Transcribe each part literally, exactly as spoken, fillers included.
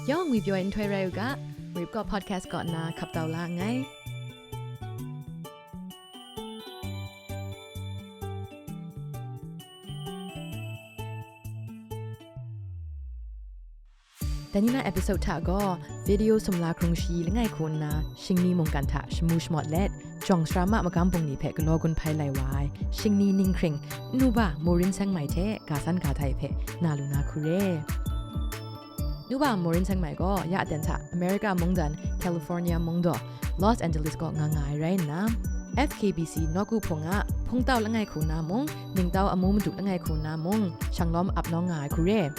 Yawng ngwi pyaw ai nhtoi rai u ga, Marip kaw podcast kaw nna hkap tau la nngai. Dai ni na episode hta gaw, video sumla hkrung shi langai hku nna, shingni mungkan hta shamu shamawt let, jawng sara ma magam bungli hpe galaw gun hpai lai wa ai, shingni ninghkring, Nuba Maureen Sengmai hte ga san ga htai hpe na lu na hku re. Nuba Maureen Sengmai gaw ya aten hta America mungdan California mungdaw Los Angeles kaw nga nga ai rai nna, F K B C nawku hpung a hpungtau langai hku na mung, ningtau amu madu langai hku na mung, shanglawm ap nawng nga ai hku re.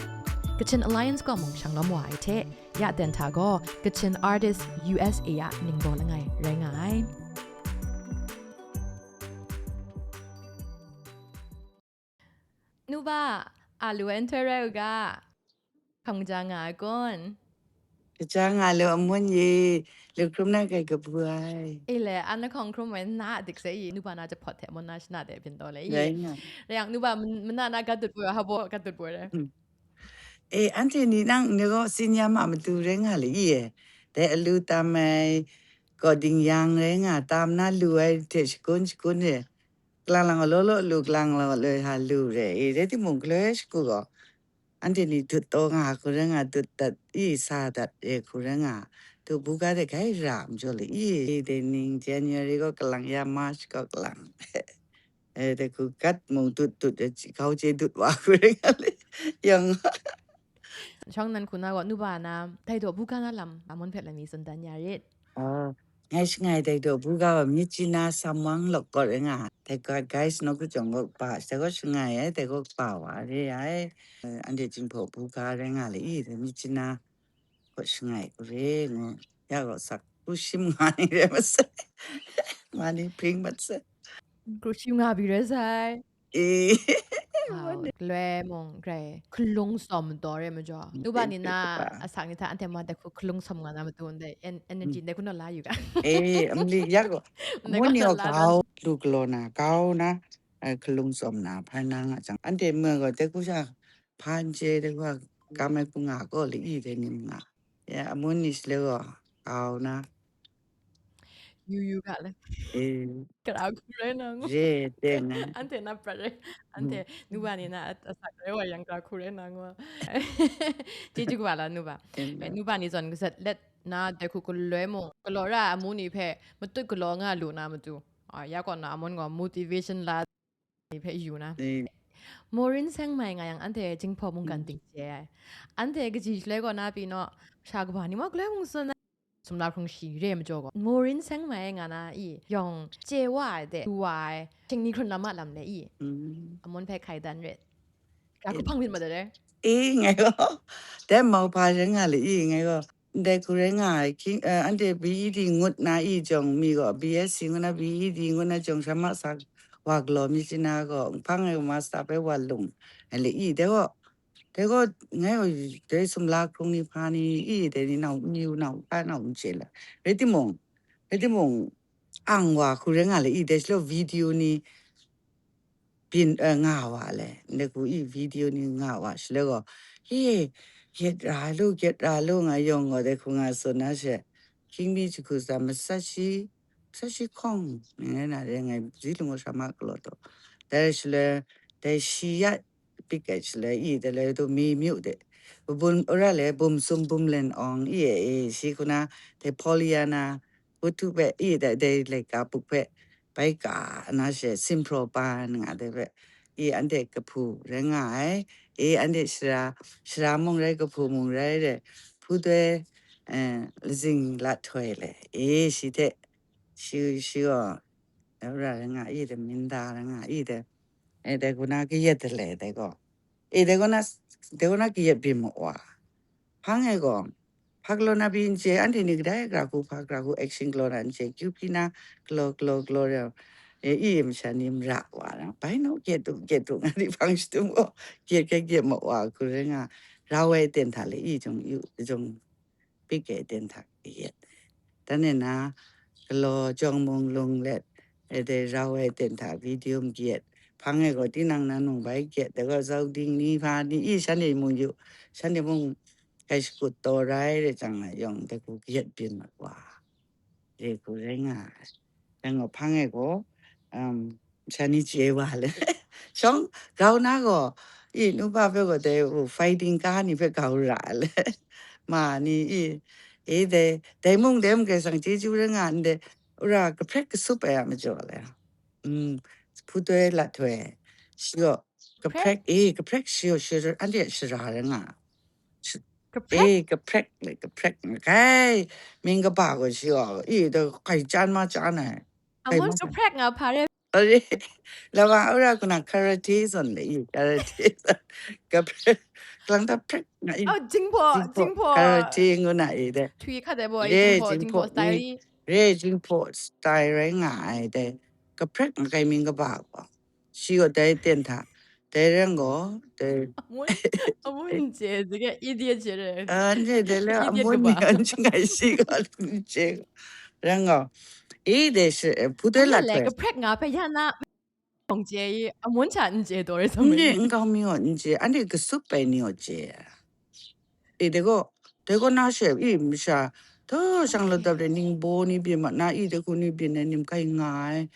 Kachin Alliance kaw mung shanglawm wa ai hte, ya aten hta gaw Kachin Artist U S A a ningbaw langai rai nga ai. Nuba, a lu ai nhtoi rai u ga, hkam kaja nga ai kun? Kaja nga lu, amun ye, lu hkrum na kai kabu ai. E le, an na hkawng hkrum ai na dik se i, Nuba na jahpawt hte, amun na shana de byin taw le i. Rai nga. Rai yang, Nuba, man-, mana na gat dut poi, habo gat dut poi re. Hmm. E, anhte ni nang, ni gaw sinya ma matu rai nga le i e. Dai alu tam ai, kaw ding yang rai nga, tam na lu ai hte shakun shakun re. Kalang lang law law lu, kalang law law ha lu re. E, rai timung, galoi ai shagu gaw, anhte ni dut taw nga hku rai nga, dut dat i, sa dat re hku rai nga, dut buga de gai ra majaw le i, dai ning January gaw kalang ya, March gaw kalang. E, dai hku gat mung dut dut, e, ji-, gau chye dut wa hku rai nga le. Yang. Shawng nan hku na gaw, Nuba na, dai daw buga na lam, amun hpe lami tsun dan ya rit. Ah, ngai shangai dai daw buga wa, Myitkyina Samwang Lawkawt rai nga. Dai ga, guys, nawku chyawm gaw kaba, dai gaw shangai ai, dai gaw kaba wa re ai. Eh, anhte Jinghpaw buga rai nga le i, dai Myitkyina kaw shangai ku re ngu. Ya gaw sak, kru shim nga ni re masai. Nga ni pring mat sai. Kru shim nga bi re sai. Eh. Wow, galoi mung grai hkalung sawm taw re majaw. Mm, Nuba ni thank you, na Papa. Asak ni hta anhte ma dai hku hkalung sawm nga na matu ndai en-, energy Mm. ndai hku naw la yu ga. Eh, amli yak gaw. Ndai Mun hku ni naw gaw la kau dan. Lu galaw na, kau na, eh, hkalung sawm na, hpai na nga jang. Anhte ma gaw dai hku sha hpa n chye, dai hku a kam ai hku nga gaw li i dai ni nga. Ya, amun ni shaloi gaw, kau na. Yu yu ga le. Eh. Kara hku rai na ngu. Re, teng ai. Anhte na prat rai. Anhte Mm. Nuba ni na at-, asak rai wa yang kara hku rai na ngu. Chyeju kaba la Nuba. Teng Eh, ai. Nuba ni zawn gazat let na dai hku galoi mung, galaw ra ai amu ni hpe matut galaw nga lu na matu. Ah, ya kaw na amun gaw motivation la ni hpe yu na. Eh. Maureen Sengmai nga yang anhte Jinghpaw mungkan Mm. ting chye ai. Anhte kaji shaloi kaw na pyi naw, sha kaba ni ma galoi mung tsun ai. Sumla hkrung shi re majaw gaw, Maureen Sengmai nga na i, yawng chye wa ai de, du wa ai, shingni hkrun lam a lam le i, Mm. amun hpe hkai dan ret. Ra Eh. Hku hpang myit ma de re? Eh, ngai gaw, dai mauhpa rai nga le i, ngai gaw, ndai hku rai nga ai, hkying, eh, anhte B E D ngut na i jawng mi gaw, B S C ngut na, B E D ngut na jawng sha ma sa wa galaw mi china gaw, hpang ai wa master bai wa lung ai le i, dai gaw, dai gaw, ngai gaw, dai sumla hkrung ni hpa ni i, dai ni nau, ni nau, hpa nau n chye le. Rai timung, rai timung, ang wa hku rai nga le i, dai shaloi video ni, byin, eh, nga wa le, ndai hku i video ni nga wa shaloi gaw, e, gyet ra lu, gyet ra lu nga yawng gaw, dai hku nga tsun na she, hkying mi jahku tsa, masat shi, masat shi hkawng, ngai na re, ngai zi lung wa sha ma galaw taw. Dai shaloi, dai shi ya pik ai shaloi i, dai lai du mi myu de, bun, ora le, bum sum bum len awng i e, e, shi hku na, dai Pollyanna, Hputu hpe, i, dai, dai laika buk hpe, bai ka na she, simpraw pa nga dai hpe, i, anhte kahpu rai nga ai, i, anhte sara, sara mung rai, kahpu mung rai, rai, hputoi, eh, lazing lat htoi le, i, shi hte, shi, shi gaw, Ebra rai nga, i, dai, Minda rai nga, i, dai, e, dai, kaw na kayat de le, dai gaw, e, dai, kaw na, dai, kaw na kayat byin ma wa. Hpang e gaw, hpa galaw na pyi n chye, anhte ni kadai gara hku, hpa gara hku action galaw na n chye, kyu hpyi na galaw, galaw, galaw re, e, i masha ni mara wa na, bai naw, gyet du, gyet du, nga di hpang shatum gaw, gyet hkrai gyet ma wa hku rai nga, rau ai aten hta le, i jung yu, jung pik ai aten hta gyet. Dan e na, galaw jawng mung lung let, e, dai rau ai aten hta video n gyet. Hpang e gaw, tinang na nung bai gyet, dai gaw, zauding ni hpa ni, i, shanhte mung yu, shanhte mung kai shakut taw rai rai jang na yawng, dai hku kayat byin mat wa. Dai hku rai nga ai. Dai nga hpang e gaw, um, sha ni chye wa le. Shawng, grau na gaw, i, nu pa hpe gaw dai, u, fighting ka ni hpe grau ra le. Ma ni, i, e dai, dai mung dai mung kai sang chyeju rai nga ndai, ura kaprek kasup ai a majaw le. Mm, hputoi lahtoi. Shi gaw, kaprek, e, kaprek shi gaw, shi, anhte shara rai nga. Shi, kaprek? E, kaprek le, kaprek. Kai, mying kaba gaw shi gaw, i, da kai chan ma chan ai. Kai amun ma chan. Kaprek nga hpa re? Are, lama ura kuna karate zawn le, i, karate zawn. Kaprek, kalang da prek nga, i. Oh, jingpo, jingpo, jingpo. Karate ngu na, i, de. Thui hkat ai bo, i, re, jingpo, jingpo, jingpo style, i. Re, jingpo style rai nga ai de. Kaprek nga kai mying kaba gaw. Shi gaw dai ten hta, dai ren gaw, dai amun, amun n chye, zige idiot chye re. Ah, n chye, dai le idiot amun kaba. Ni an chye ngai shi gaw, n chye. Ren gaw, i dai shi, eh, hputoi lahtoi. Kaprek nga hpe ya na, hpawng chye i, amun hta n chye taw re, n chye, n kau mi gaw n chye, anhte kasup ai ni gaw chye. E, dai gaw, dai gaw na she, i, masha, hta shang ladap de ningbaw ni byin mat na, i, dai hku ni byin ai nim kai nga ai.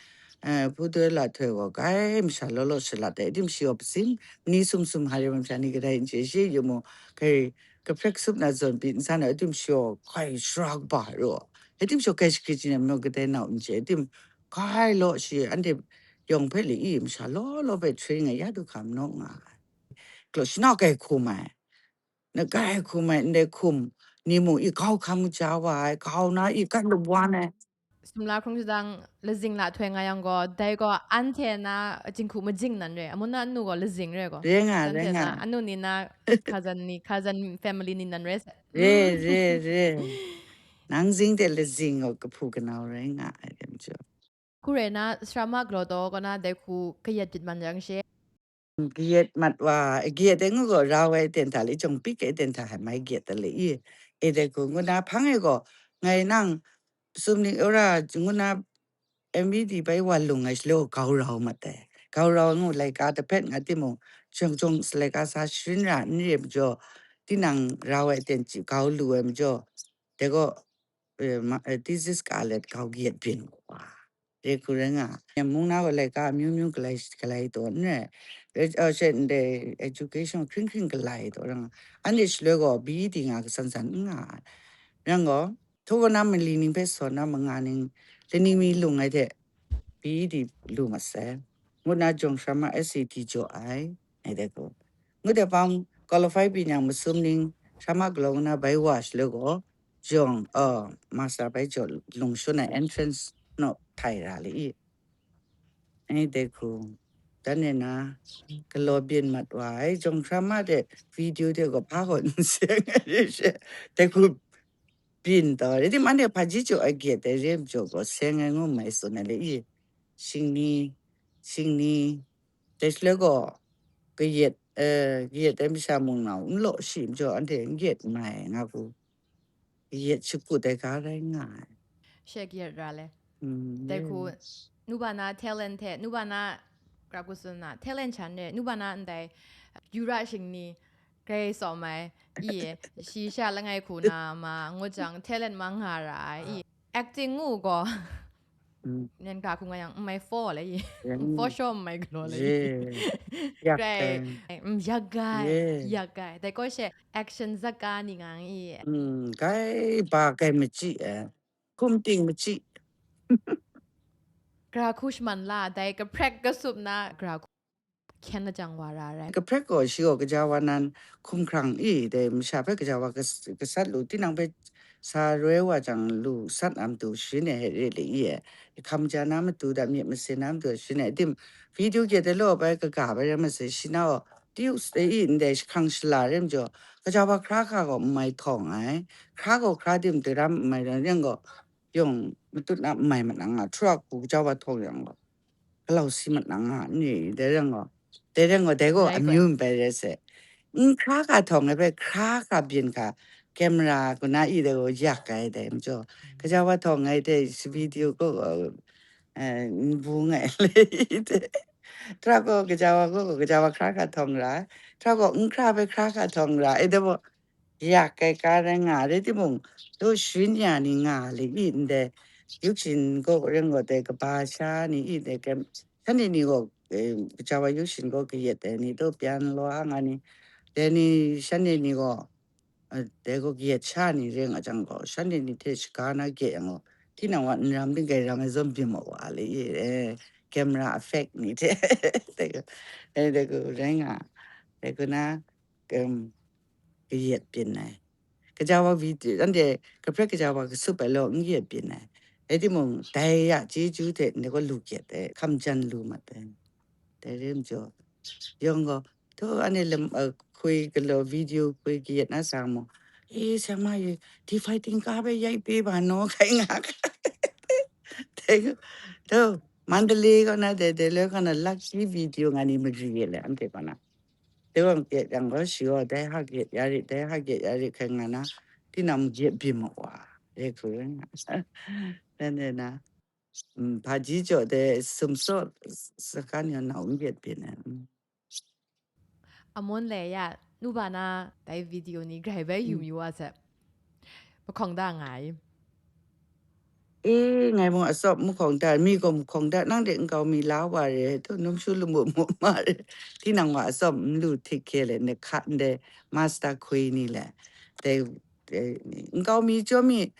Eh, hputoi lahtoi gaw, kai masha law law shalat ai, tim shi gaw pasin, ni sum sum hare masha ni kadai n chye shi, yu mu, kai, kaprek sup na zawn pyi n san ai, tim shi gaw, kai shara kaba ru. E, tim shi gaw, kai shakri chyin ai majaw kadai nau n chye, tim, kai law shi, anhte yawng hpe le, i, masha law law hpe training ai, ya du hkam naw nga ai. Kalaw shi na kai hkum ai. Na kai hkum ai, ndai hkum ni mung i kau hkam kaja wa ai, kau na i kat lup wan ai. Sumla hkrung shadang lazing lahtoi nga yang gaw, dai gaw anhte na jinghku majing nan re, amu na anu gaw lazing re gaw. Re nga, re nga. Anhte na anu ni na cousin ni, cousin family ni nan re sa. Re, mm, re, re. Nang zing de lazing gaw kahpu kanau rai nga ai, dem jaw. Hku rai na, sara ma galaw taw kaw na dai hku kayat byin man yang she. Kayat mat wa, kayat ai ngu gaw, rau ai ten hta le, jawng pik ai ten hta hai mai kayat da le i. E dai hku ngu na hpang e gaw, ngai nang, sum ning ora ngu na, M V D bai wa lung ai shaloi gaw, grau rau mat ai. Grau rau ngu laika dapet nga timung, jawng jawng laika sa sharin ra n re majaw, tinang rau ai ten chyi grau lu ai majaw, dai gaw, eh, ma-, eh, thesis ka let grau kayat byin wa. Re hku rai nga, mung na gaw laika amyu myu galai, galai taw n rai. Re, uh, she ndai education hkring hkring galai taw rai nga. Anhte shaloi gaw B E D nga kasan san n nga ai. Rai nga, htaw na mali ning hpe sawn na manga ning, lani mi lung ai hte B E D lu mat sai, ngu na jawng sara ma S A T jaw ai, ngai dai hku. Ngut ai pang qualify byin yang masum ning, sara ma galaw ngu na bai wa shaloi gaw, jawng, uh, master bai jaw lung shun ai entrance naw htai ra le i. Ai dai hku, dan e na, galaw byin mat wa ai, jawng sara ma de video de gaw hpa gaw n seng ai re she, dai hku byin taw, rai tim anhte hpaji jaw ai kayat dai re majaw gaw, seng ai ngu mai tsun ai le i, shingni, shingni, dai shaloi gaw, kayat, eh, kayat ai masha mung nau n law shi majaw, anhte n kayat mai nga hku, kayat shakut ai ga rai nga ai. She kayat ra le. Mm, dai hku, yes. Nuba na talent hte, nuba na, grau hku tsun na, talent shan re, nuba na ndai, yura shingni, grai tsawm ai, i, shi sha langai hku na ma, ngut jang, talent ma nga ra ai, i, acting ngu gaw, mm, nen ga hku nga yang, n mai for le i, mm, for sure n mai galaw le i. Yeah. Yak grai, ai, mm, yak gai, yeah, yak gai. Dai gaw she, action zat ga ni nga i. Mm, grai ba grai machyi ai. Hkum ting machyi. Grau hku shaman la, dai kaprek kasup na grau hku hkyen lajang wa ra rai. Kaprek gaw shi gaw kaja wa nan hkum hkrang i, dai masha hpe kaja wa kas-, kasat lu, tinang hpe sa roi wa jang lu sat a matu sharin ai re le i, hkam ja na matu, da myit masin na matu sharin ai tim, video kye de law bai kaga bai rai masai, shi na gaw, Tuesday i ndai jahkang shala re majaw, kaja wa hkra hka gaw n mai htawng ai, hkra gaw hkra tim daram n mai rai yang gaw, yawng matut na n mai mat na nga, hkra hku kaja wa htawng yang gaw, galau si mat na nga, ni dai rai gaw, dai rai gaw, dai gaw amyu n bai rai se. N hkra hka htawng ai hpe hkra hka byin hka, camera kaw na i dai gaw yak ai dai majaw, kaja wa htawng ai dai video gaw, eh, n bung ai le i dai. Hkra gaw kaja wa gaw, kaja wa hkra hka htawng ra, hkra gaw n hkra hpe hkra hka htawng ra, e dai gaw, yak ai ka rai nga, rai timung, daw sharin ya ni nga le i ndai, yuk shin gaw ring gaw dai kaba sha ni i dai, shanhte ni gaw, eh, kaja wa yuk shin gaw kayat ai ni daw pyan law a nga ni, dai ni shanhte ni gaw, eh, dai gaw kayat sha ni ring a jang gaw, shanhte ni hte shaga na kye yang gaw, tinang wa n ram tinggai ram ai zawn byin ma wa le i, eh, camera effect ni hte, dai gaw, eh, dai gaw rai nga, dai gaw na, em, kayat byin ai. Kaja wa video, anhte kahpret kaja wa kasup ai law, n kayat byin ai. Rai timung, dai ya chyeju hte ndai gaw lu kayat ai, hkam jan lu mat ai. Dai rai majaw, yawng gaw, to, anhte lam, a, hkui galaw, video hkui kayat na sa mung, e, seng ma yu, di fighting ka bai yai pe ba naw, kai nga. Dai gaw, to, Mandalay kaw na, dai, dai loi kaw na, lucky video nga ni mari le, anhte kaw na. Dai wa kayat yang gaw, shi gaw, dai ha kayat ya rit, dai ha kayat ya rit, hkai nga na, tinang kayat byin ma wa, dai hku rai nga. Dan dai na, mm, hpaji jaw dai sumsaw s-, sakan ya nau n kayat byin ai. Mm. Amun le ya, nu ba na, dai video ni grai bai yu Mm. yu wa se. Mahkawng da nga ai. E, ngai mung atsawp mahkawng da, mi gaw mahkawng da, nang de nkau mi la wa re, to num shu lamu mu ma re, tinang wa atsawp n lu htik hkye le, ne hka ndai master hkui ni le, dai, dai, nkau mi chyawm mi,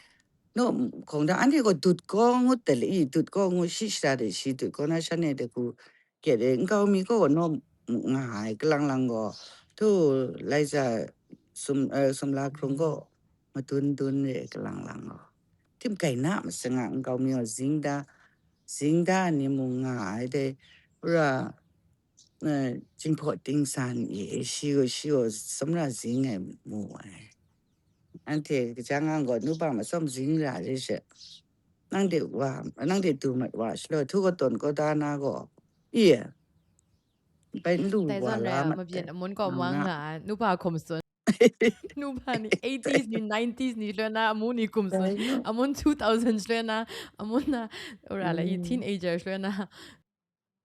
no, mahkawng da, anhte gaw dut gaw ngut de le, i, dut gaw ngut, shi shara de shi dut gaw na, shanhte de hku, kye de, nkau mi gaw naw nga ai, kalang lang gaw, tu, Liza sum, eh, sumla hkrung gaw madun dun re, kalang lang gaw. Tim kai na masang a, nkau mi gaw zing da, zing da ni mung nga ai dai, ura, eh, jinghpaw dingsa ni e, shi gaw, shi gaw samra zing ai mu ai. Anhte kaja nga gaw, nu ba masawm zing ra re she. Nang de wa, nang de du mat wa, shalaw htu katawn kau da na gaw, i, bai n lu Dai wa zawn rai la a, mat mabyan dai. Amun kaw Nang mang na. Nga ai, nu ba hkum tsun. Nu ba ni eighties ni, nineties ni shaloi na, amu ni hkum tsun. Dai nu. Amun two thousand shaloi na, amun na, ura la i, Mm. Teenager shaloi na.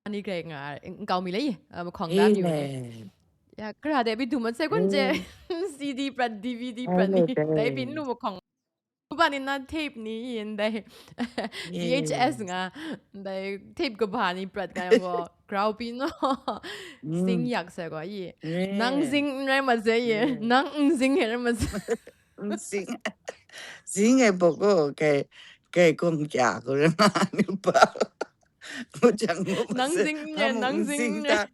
Ani grai nga, nkau mi le i, ah, mahkawng da Eh, ni u ni. Le. Ya, kara de bi du mat sai kun je. Eh. C D prat, D V D Ai prat le ni. Dai dai. Pyi n lu mahkawng. Kuba ni na tape ni i ndai. Eh. V H S nga, ndai tape kaba ni prat nga yang gaw, grau pyi no. Mm. Sing yak sai gaw i. Eh. Nang zing n rai mat sai i. Eh. Nang n zing e rai mat sai. N zing. Zing e bok gaw, kai, kai kung kya ku rai ma ni ba. Ngu jang ngu ma Nang se, zing nga, nang zing nga.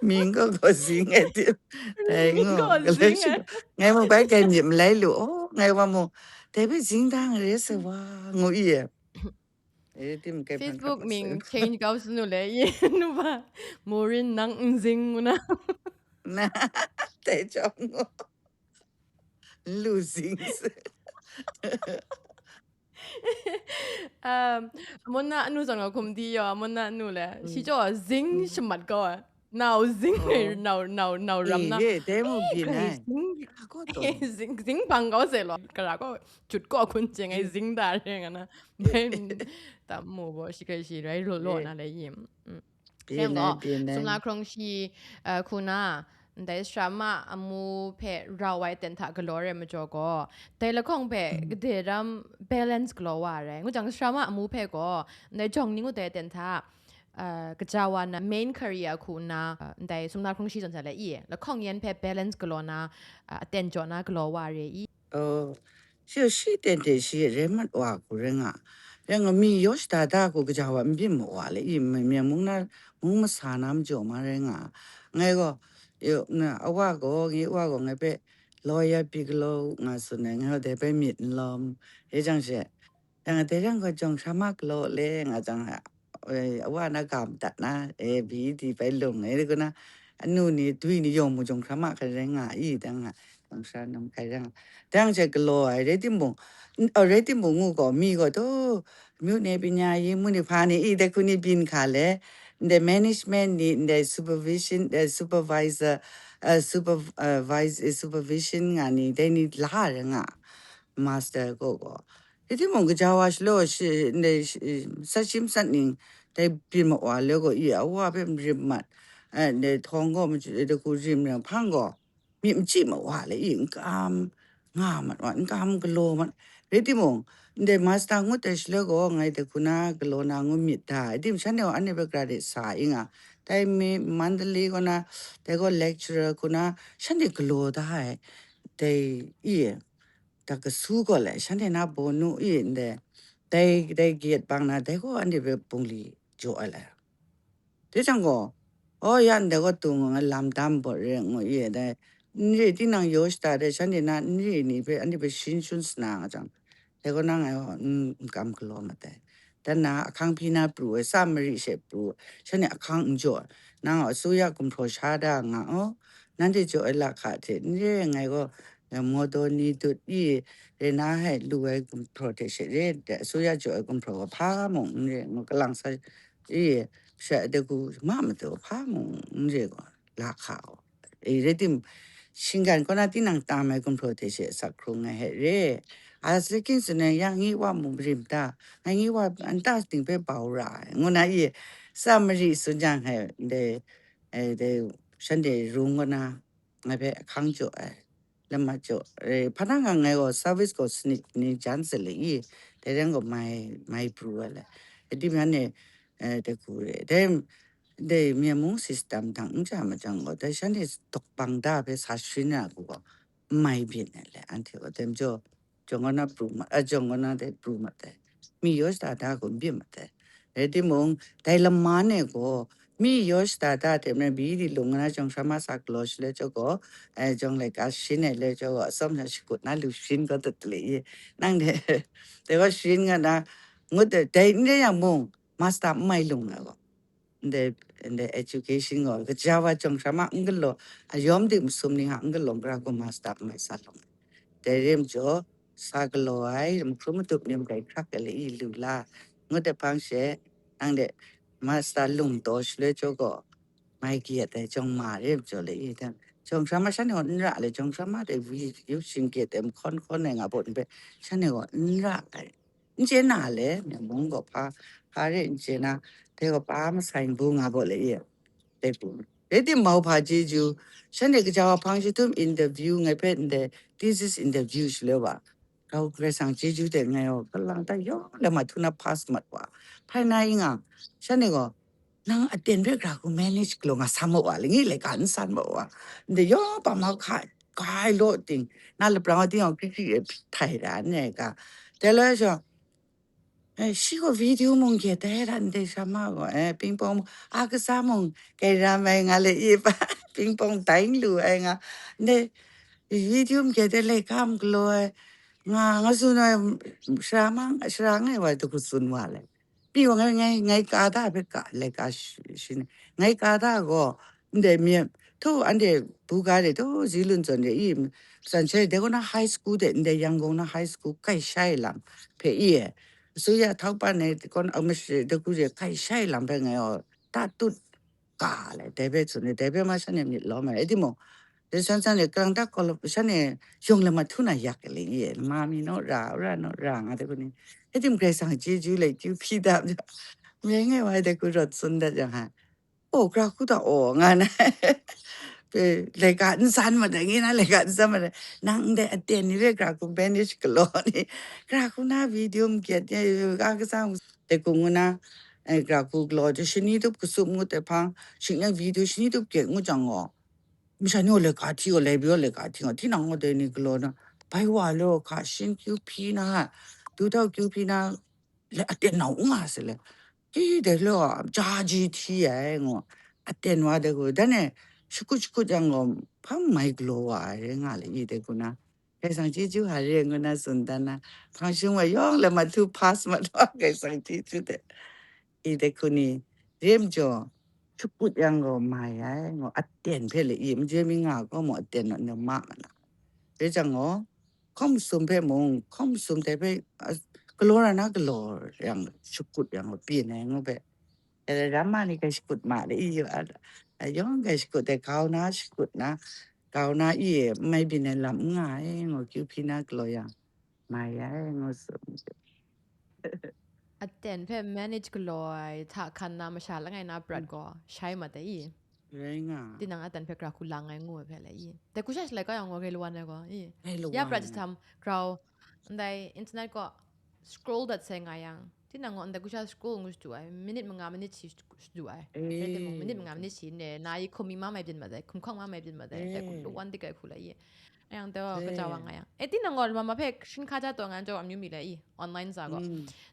Ming gaw gaw zing ai ti. Dai Ming gaw gaw zing ai. Ngai mu bai kai myit malai lu. Oh, ngai wa mu. Dai bai zing dang re se wa, ngu i e. Eh, tim kai Facebook ming change kau sunu le, i nu ba. Maureen nang n zing ngu na. Na, dai jawng ngu. Lu zing se. Um, amun na anu zang lo kum di yo, amun na anu le. Shi jaw zing shamat kau ai. Nau zing ai, nau, nau, nau ram na. Eh, ye, dai mu byin ai. Zing, zing bang kau se lo. Kara ko, jut ko kun jeng ai zing da re nga na. Bai, tam mu bo, shi kai shi rai lo lo na le yim. Seng gaw, sumla hkrung shi, uh, hku na, ndai sara ma amu hpe rau ai ten hta galaw re majaw gaw, dai lahkawng hpe gade ram balance galaw wa ai rai. Ngu jang, sara ma amu hpe gaw, ndai jawng ni ngut ai ten hta, uh, kaja wa na main career hku nna, uh, ndai sumla hkrung shi zawn sa le i, lahkawng yan hpe balance galaw na, uh, aten jaw na galaw wa re i. Oh, shi, shi ten hte shi rai mat wa hku rai nga. Rai nga, mi yaw shada da hku kaja wa n byin ma wa le, i, ma-, myen mung na, mung masa na majaw ma rai nga. Ngai gaw, yo, na, awa gaw, ngai wa gaw, ngai hpe lawyer pyi galaw nga tsun ai, ngai gaw dai hpe myit n lawm. E jang she, yang dai jang gaw jawng hkra ma galaw le nga jang, eh, awa na ga madat na, eh, B E D bai lung, eh, kuna, anu ni, dwi ni yawng mu jawng hkra ma hkra rai nga i, dang a, jawng hkra nam hkra rai nga. Dang she galaw ai, rai timung, n-, oh, rai timung ngu gaw, mi gaw, to, myu ni panya yi mu ni hpa ni, i, dai hku ni byin hka le, ndai management ni, ndai supervision, eh, supervisor, eh, super-, eh, vice, eh, supervision nga ni, dai ni la rai nga, master gaw gaw. Rai timung, kaja wa shalaw shi, ndai shi, sat shi masat ning, dai byin ma wa le gaw, i, awa hpe marim mat, eh, de htawng gaw, machyu de hku rim rai hpang gaw, myit machyi ma wa le, i, n kam nga mat wa, n kam galaw mat. Rai timung, ndai master ngut ai shaloi gaw, ngai de hku na galaw na ngu myit da, rai tim, shanhte gaw anhte hpe gara de sa i nga, dai mi Mandalay kaw na, dai gaw lecturer hku na, shanhte galaw da ai, dai, i, da kasu gaw le, shanhte na bawnu i, ndai, dai, dai gyet bang na, dai gaw anhte hpe bungli jaw ai le. Dai jang gaw, "Oh, ya ndai gaw tung nga lam dam bawt re," ngu i, dai, n re tinang yaw shada de, shanhte na n re ni hpe, anhte hpe shin shun sa na nga jang, dai gaw nang ngai gaw n kam galaw mat ai. Dan na ahkang hpyi na pru ai, sa mari she pru, shanhte ahkang n jaw, nang gaw asuya gumhpraw sha da nga, oh, nanhte jaw ai lahka hte n re ai, ngai gaw, eh, Modoni dut i, re na hai lu ai gumhpraw hte she re, de, asuya jaw ai gumhpraw gaw hpa mung n re, ngu kalang sa i, sha de hku ma matu hpa mung n re gaw, lahka gaw. E, rai tim, shinggan kaw na tinang tam ai gumhpraw hte she asak hkrung ai hte re. A, saking tsun ai, ya ngi wa mung rim ta, ngai ngi wa nta ting hpe bau ra ai, ngu na i, sa mari tsun jang, hai, de, e, de, shanhte rung kaw na, ngai hpe ahkang jaw ai, lamat jaw, e, hpa na nga ngai gaw service gaw sanit ni jan sa le i, dai rai gaw mai, mai pru ai le. E, di man e, e, de hku re. Dai, dai myen mung system dang n ja ma jang gaw, dai shanhte dawk bang da hpe sa sharin ai hku gaw, n mai byin ai le, anhte gaw, dai majaw, jawng kaw na pru ma, a, jawng kaw na de pru ma tai. Mi yaw shada da gaw n byin ma tai. Rai timung, dai laman e gaw, mi yaw shada da hte maren, byi di lung na jawng sha ma sa galaw shaloi chyawm gaw, e, jawng laika shin ai le chyawm gaw, atsawm sha shakut na lu sharin gaw dat le i, nang de, dai gaw sharin nga na, ngut de, dai n re yang mung, master n mai lung ai gaw. Ndai, ndai education gaw, kaja wa jawng sha ma n galaw, ayawm dik masum ni hta n galaw, gara hku master n mai sa lawm. Dai re majaw, sa galaw ai, mahkrum madup ni ndai hkrak ai le i lu la, ngut ai hpang she, nang de master lung taw shaloi chyawm gaw, mai gyet ai jawng ma re majaw le i, dan, jawng sha ma shanhte gaw n ra le, jawng sha ma de wi yu shing gyet ai mahkawn hkawn ai nga baw ni hpe, shanhte gaw n ra ai. N chye na le, myen mung gaw hpa, hpa re n chye na, dai gaw pa masai n bu nga baw le i, dai bu. Rai timung, mauhpa chyeju, shanhte kaja wa hpang jahtum interview ngai hpe ndai thesis interview shaloi wa, grau Karai Kasang chyeju de ngai gaw kalang ta yawng lam a htu na pass mat wa. Hpai na i nga, shanhte gaw, nang aten hpe gara hku manage galaw nga sa ma wa, langi laika n san ma wa. Ndai yawng pa mahka, kai law ting, na laprang wa ting gaw kri kri e htai ra n ai ga. Dai lai sha, eh, shi gaw video mung gye tai ra ndai sha ma gaw, eh, pingpong mung, a kasa mung kai ra mai nga le i pa, pingpong tai n lu ai nga. Ndai video mung gye tai laika mung galaw ai nga, nga tsun ai, shara ma, shara ngai wa, dai hku tsun wa le. Pyi wa ngai, ngai, ngai ka da hpe ka, laika shi, shi ni. Ngai ka da gaw, ndai myen, htu anhte buga de, htu zi lun zawn de, i, san shai, dai kaw na high school de, ndai Yangon na high school kai shai lam hpe i, asuya htau pan ai, kaw na, a, mashi, dai hku de, kai shai lam hpe ngai gaw, ta tut ka le, dai hpe tsun ai, dai hpe ma shanhte myit lawm ai, rai timung, dai san san de, kalang ta gaw, shanhte yawng lam a htu na yak ai le, i, ma mi naw ra, ra naw ra, nga dai hku ni. Rai tim, Karai Kasang chyeju le, kyu hpyi da, myen ngai wa ai dai hku rawt tsun dat yang, ha, oh, gara hku ta, oh, nga na, pe, laika n san ma dai, ngai na laika n san ma dai, nang ndai aten ni hpe gara hku manage galaw ni, gara hku na video mung gye, eh, a kasa dai hku ngu na, eh, gara hku galaw, shani tup kasup ngut ai hpang, shing na video shani tup gye ngut jang gaw, masha ni gaw laika hti gaw, laibi gaw laika hti gaw, tinang gaw dai ni galaw na, bai wa law hka, shin kyu hpyi na, du htau kyu hpyi na, le, aten nau n nga se le, i, dai law a, ja ji hti ai ngu, aten wa dai hku, dan e, shakut shakut yang gaw, hpa mai galaw wa ai rai nga le, i, dai hku na, Karai Kasang chyeju hpa re ngu na tsun dan na, hpang shing wa yawng lam a htu pass mat wa, Karai Kasang chyeju de. I dai hku ni, re majaw, shakut yang gaw mai ai, ngu, aten hpe le i, maje mi nga gaw mung aten naw, naw ma ma na. Re jang gaw, hkawng masum hpe mung, hkawng masum dai hpe, a, galaw ra na galaw yang, shakut yang gaw, byin ai ngu hpe. Dai ram ma ni grai shakut ma le i, a, a, yawng grai shakut dai, grau na shakut na, grau na i, n mai byin ai lam n nga ai, ngu, kyu hpyi na galaw yang, mai ai, ngu tsun. Aten hpe manage galaw ai hta hkan na masha langai na prat gaw, shai mat ai i? Rai nga. Tinang aten hpe gra hku lang ai ngu ai hpe le i. Dai hku sha shalai kau yang gaw, rai lawan ai gaw i. Rai lawan ai. Ya prat jahtam grau, ndai internet gaw scroll dat sai nga yang, tinang gaw ndai hku sha scroll ngu shadu ai, minute manga minute shi shadu ai. Rai timung, minute manga minute shi ne, na i hkum mi ma mai byin mat ai, hkum hkawng ma mai byin mat ai, dai hku lawan dik ai hku le i. Yang taw kajawa nga yang. E, tinang gaw lama hpe hkrin hka ja taw nga, jaw amyu mi le i, online sa gaw.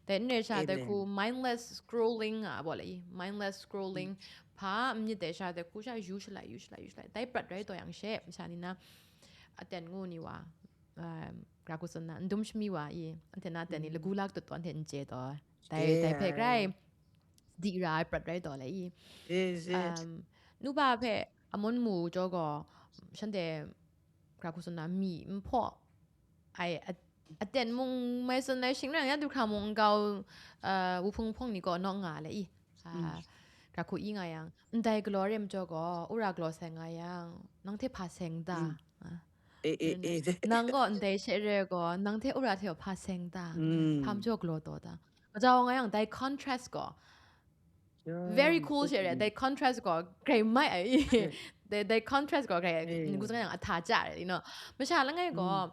Dai n re sha, dai hku mindless scrolling a baw le i, mindless scrolling. Hpa myit dai sha, dai hku sha yu shalai, yu shalai, yu shalai. Dai prat rai taw yang she, masha ni na, aten ngu ni wa, um, gra hku tsun na, n dum shami wa i, anhte na aten ni lagu lak tut taw, anhte n chye taw. Dai, dai hpe grai di ra ai prat rai taw le i. Um, nuba hpe amun mu jaw gaw, shanhte gra hku tsun na, mi n hpaw ai, a-, aten mung mai tsun ai shing rai, ya du hkra mung nkau, uh, wuhpung hpawng ni gaw nawk nga le i. Uh, gra hku i nga yang, ndai galaw re majaw gaw, wora galaw sai nga yang, nang hte hpa seng ta? Ah. E, e, e. Nang gaw ndai she re gaw, nang hte wora hte hpa seng ta? Hpa majaw galaw taw ta? Kajawa nga yang, dai contrast gaw, very cool she re, dai contrast gaw grai mai ai. Dai, dai contrast gaw grai, ngu zang yang ahta ja re, you know. Masha langai gaw,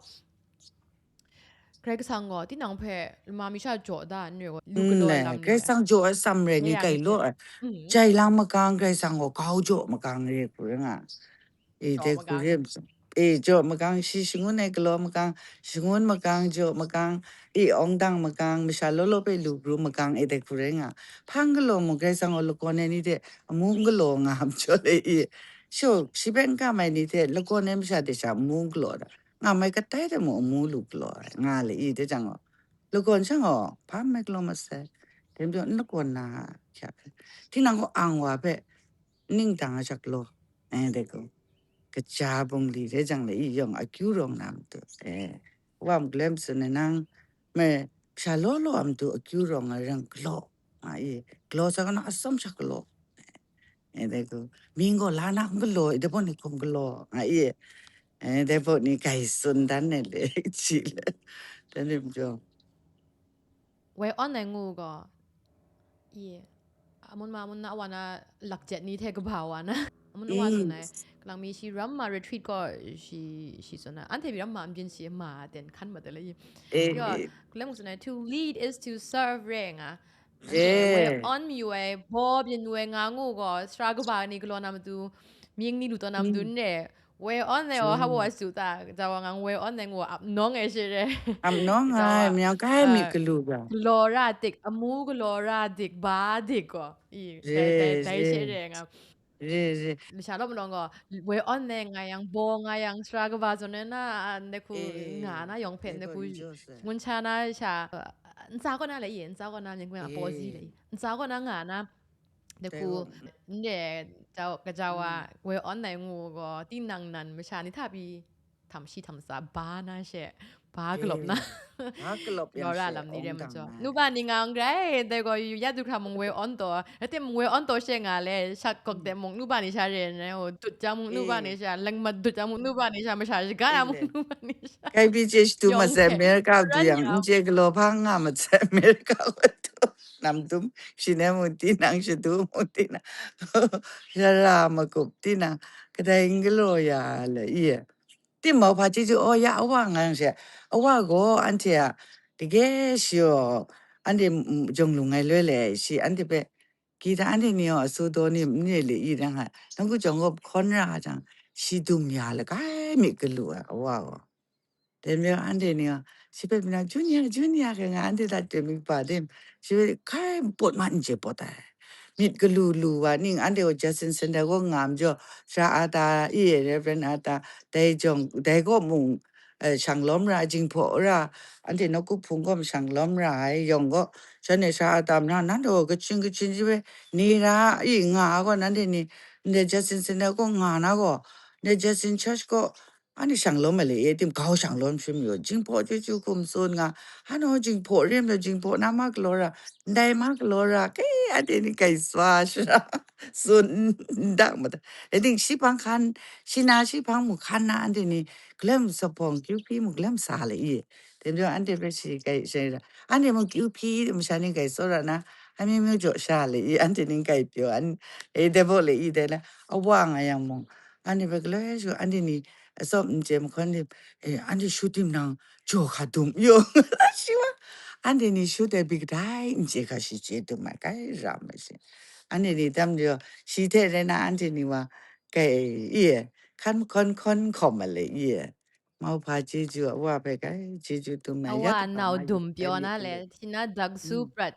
Karai Kasang gaw, tinang hpe lama mi sha jaw da, n re gaw, lu galaw lam Karai Kasang jaw ai sam re ni kai law ai. Jai lang makang, Karai Kasang gaw kau jaw makang re hku ring a. E, dai hku rim. E, jaw makang, shi shangun ai galaw makang, shangun makang, jaw makang, e, awng dang makang, masha law law hpe lu pru makang, e, dai hku rai nga. Hpang galaw mung, Karai Kasang gaw lagawn ai ni hte amu n galaw nga majaw le, e, sho, shi hpe n kam ai ni hte lagawn ai masha hte sha amu n galaw da. Nga mai katai hte mung amu lu galaw ai, nga le, i, dai jang gaw, lagawn shang gaw, hpa n mai galaw masai. Dai majaw, n lagawn na hkya hpe, tinang gaw ang wa hpe, ning dang a shak law, eh, dai gaw, kaja bungli re jang le, i yawng akyu rawng na matu, eh, wa muk lem tsun ai nang, me, sha law law a matu akyu rawng ai rang galaw, nga i, galaw sa kau na atsawm sha galaw, eh, dai gaw, ming gaw la na n galaw, i dai baw ni hkum galaw, nga i, eh, dai baw ni grai tsun dan ai le, chi le, dan ni majaw. Woi awn ai ngu gaw, i, amun ma, amun na, awa na, lakjet ni hte kaba wa na, amun awa tsun ai, kalang mi shi ram ma retreat gaw shi, shi tsun ai, anhte pyi ram ma n byin shi ma ten hkan mat ai le i. Eh, gaw, eh. Kulem tsun ai, to lead is to serve re nga. Anhte woi awn mayu ai, baw byin woi nga ngu gaw, sara kaba ni galaw na matu, mying ni lu taw na matu n re, woi awn ai gaw hpa baw a su ta, ja wa ngang woi awn ai ngu ap nawng ai she re. Ap nawng ai, myang kai myit galu ga. Galaw ra dik, amu galaw ra dik, ba dik gaw. I, dai, dai, dai she re nga. Re, re. Masha law malawng gaw, woi awn ai nga yang, baw nga yang, sara kaba zawn ai na, ndai hku nga na yawng hpe, ndai hku ngun sha na sha, ntsa kaw na le i, ntsa kaw na mying a paw zi le i, ntsa kaw na nga na, Dai hku, n re, jau, kaja wa, woi awn ai ngu gaw, tinang nan masha ni hta pyi, htam shi htam tsa ba na she, ba galawp na. Ba galawp yang she, lam ni re majaw. Nuba ni nga n rai, dai gaw, yu ya du hkra mung woi awn taw, rai timung woi awn taw she nga le, shak gawk de mung, nuba ni sha re n rai, o, dut jang mung, nuba ni sha, langmat dut jang mung, nuba ni sha, masha shaga ya mung, nuba ni sha. Kai pyi chye shadu masai, America du yang, n chye galaw hpa nga masai, America wa du. Namdum, shi nem mung tinang, shadu mung tinang, sara makup tinang, kadai n galaw ya le, i. Timau hpa chyeju, oh, ya, awa nga yang she, awa gaw anhte a, dage shi gaw, anhte, mm, jawng lung ai loi le, shi anhte hpe, kita anhte ni gaw asu daw ni, n re le i, dang a, nang ku jawng gaw hkawn ra jang, shi dum ya lagai myit galu ai, awa gaw. Dai majaw anhte ni gaw, shi hpe myit na, Junior, Junior, hkrai nga, anhte hta teng myit kaba tim, shi hpe hkai pawt mat n chye pawt ai. Myit galu lu wa ning, anhte gaw Justin Center kaw nga majaw, Sara Ata, i, Reverend Ata, dai jawng, dai kaw mung, eh, shang lawm ra, Jinghpaw ra, anhte nawku hpung kaw shang lawm ra ai yawng gaw, shanhte Sara Ata mara, nanhte gaw kachin kachin shi hpe ni ra, i, nga ai gaw, nanhte ni, ndai Justin Center kaw nga na gaw, ndai Justin Church kaw, anhte shang lawm ai le, e tim grau shang lawm shim yu, Jinghpaw chyeju hkum tsun nga, hanu Jinghpaw rim lu, Jinghpaw na ma galaw ra, ndai ma galaw ra, ke, anhte ni grai swa shara, tsun n dang ma ta. E ting shi hpang hkan, shi na shi hpang mung hkan na, anhte ni galem sa hpawng kyu hpyi mung galem sa le i. Dai majaw anhte hpe shi grai shai ra, anhte mung kyu hpyi masha ni grai tsawra na, amyu myu jaw sha le i, anhte ning kai pyaw, an, e, dai baw le i, dai la, awa nga yang mung, anhte hpe galoi shu, anhte ni atsawp n chye mahkawn ni, e, anhte shu tim nang jaw hka dum yaw, shi wa, anhte ni shu dai bi kadai n chye hka shi chye dum ai, kai ram ai shi. Anhte ni tam jaw, shi hte rai na, anhte ni wa, kai, i, hkan mahkawn hkawn hkawm ma le, i. Mauhpa chyeju, awa hpe kai chyeju dum na, ya Awa ta nau ma dum yu, pyaw kai na le, yu. Shi na dak su Mm. prat.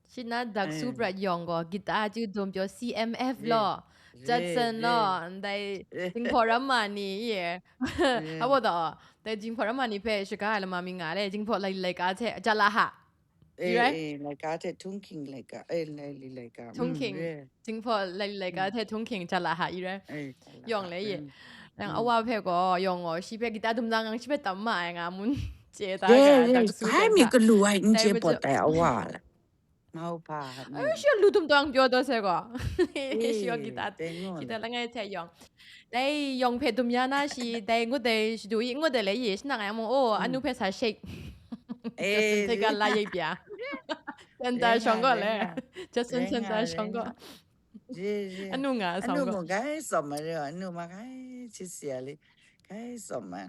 Shi na dak su Eh. prat yawng gaw, guitar chyeju dum pyaw C M F Eh. lo, Re, Judson re. lo, ndai Eh. Jinghpaw Ramma ni, ye. Eh. Awa da, ndai Jinghpaw Ramma ni hpe shaga ai lama mi nga le, Jinghpaw lai, laika hte, Jalaha. Eh, Irai? eh, laika hte Tungking laika, eh, lai li laika. Mm, Tungking. Re. Jinghpaw lai, laika Mm. hte Tungking Jalaha, irai? Eh, Jalaha. Yawng le ye. Mm. Yang Mm. awa hpe gaw, yawng gaw, shi hpe guitar dum nang, shi hpe tam ma ai nga mun chye ta Re, ga, re. Dak su Kai prat mi ta. Kalu ai n Dai chye majaw- pawt ai awa la. Mauhpa, Ai, mm. shi lu dum tawng pyaw taw sai gaw. Shi gaw Eh, kita, teng ngu kita la. Langai hte yawng. Dai yawng hpe dum ya na shi, dai ngut dai shadu i, ngut dai le ye, shi nang ai mung, oh, anu Mm. hpe sa shake. Eh, Justin hte ga la ye pya. Center Ring shawng nga, gaw ring le. Nga. Justin Ring Center nga, shawng ring gaw. Nga. Ye, ye. Anu nga, anu shawng gaw. Anu ngai tsawm ma re, anu ma kai chit sia le. Kai tsawm ma.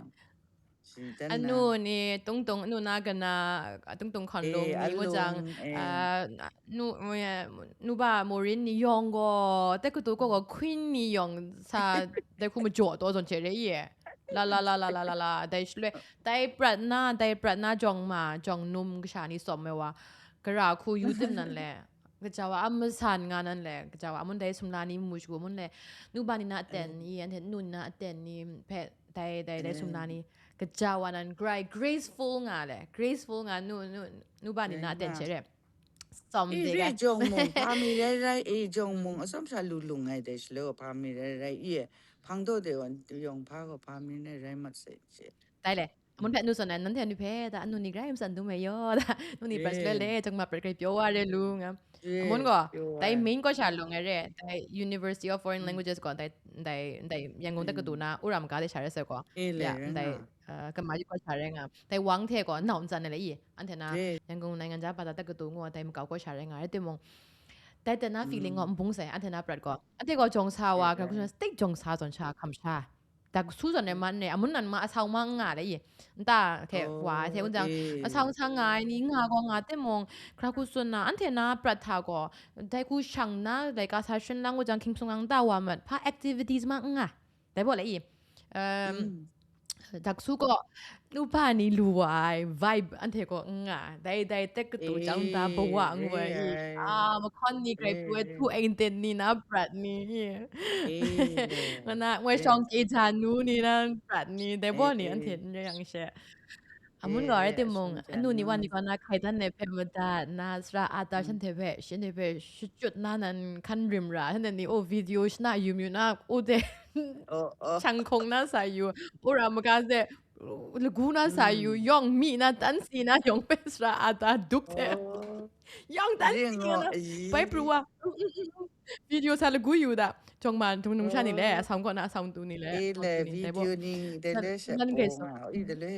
Anu ni tungtung, anu na gana, tungtung hkawn lung ni ngu jang, nu ba Morin ni yawng gaw, tek katu kaw gaw Queen ni yawng sa, dai hku majaw taw zawn hte re ye. La la la la la la la, dai shaloi, dai prat na, dai prat na jawng ma, jawng num kasha ni tsawm ai wa, gara hku yu tim nan le. Kaja wa a masan nga nan le, kaja wa a mun dai sumla ni mu shagu mun le, nu ba ni na aten ni, anhte nu ni na aten ni hpe dai, dai, dai sumla ni, kaja wa nan grai graceful nga le, graceful nga nu, nu, nu ba ni na aten hte re. Tsawm de ga. Jawng mung, hpa mi rai rai, e, jawng mung, atsawm sha lu lung ai dai shaloi, hpa mi rai rai, e, hpang daw de wan, yawng hpa gaw hpa mi rai rai mat sai, she. Dai le. Amun hpe nu tsun ai, nanhte ni hpe, da, anu ni grai matsan dum ai yaw, da, nu ni pras le le, jangma prat grai pyaw wa re lu, nga. Amun gaw, dai main kaw sha lung ai re, dai University of Foreign Languages gaw, dai, dai, dai Yangon tek katu na, Uram ga de sha re sai gaw. Ya, dai, uh, kama yu kaw sha re nga. Dai wang hte gaw, nau ntsan ai le i, anhte na, Yangon နိုင်ငံခြားဘာသာတက္ကသိုလ် ngu ai, dai makau kaw sha re nga, rai timung, dai ten na feeling gaw, nbung sai, anhte na prat gaw. Anhte gaw jawng sa wa, gra hku sha, state jawng sa zawn sha, hkam sha. Dak su zawn ai man e, amun nan ma asau ma n nga le i, nta hte wa ai hte, wun jang, asau sa nga ai ni nga gaw nga timung, hkra hku tsun na, anhte na prat hta gaw, dai hku shang nna, laika sa shun lang u jang, hkying hpung lang nta wa mat, hpa activities ma n nga. Dai baw le i, um, dak su gaw, nu ba ni lu wa ai vibe, anhte gaw n nga. Dai, dai, tek katu jang da bawa ngu ai i. Ah, mahkawn ni grai pru ai, tu engten ni na prat ni. Ngu na, ngoi shawng kye ja nu ni na prat ni, dai baw ni anhte n rai yang she. Amun gaw rai timung, anu ni wan ni gaw na hkai dan ai hpe madat na, sara ata shanhte hpe, shanhte hpe shachyut na nan hkan rim ra, shanhte ni, oh, video shana yu mayu na, oh, de, shang hkawng na sa yu, oh, ra maga de, lagu na sa yu, yawng mi na, tansi na, yawng hpe sara ata duk hte. Yawng tansi na, bai pru wa. Video sa lagu yu da. Jawng ma, dung nung sha ni le, asam kaw na, asam tu ni le, asam tu ni, dai baw. Video ni, de le, nan grai sa. I de le,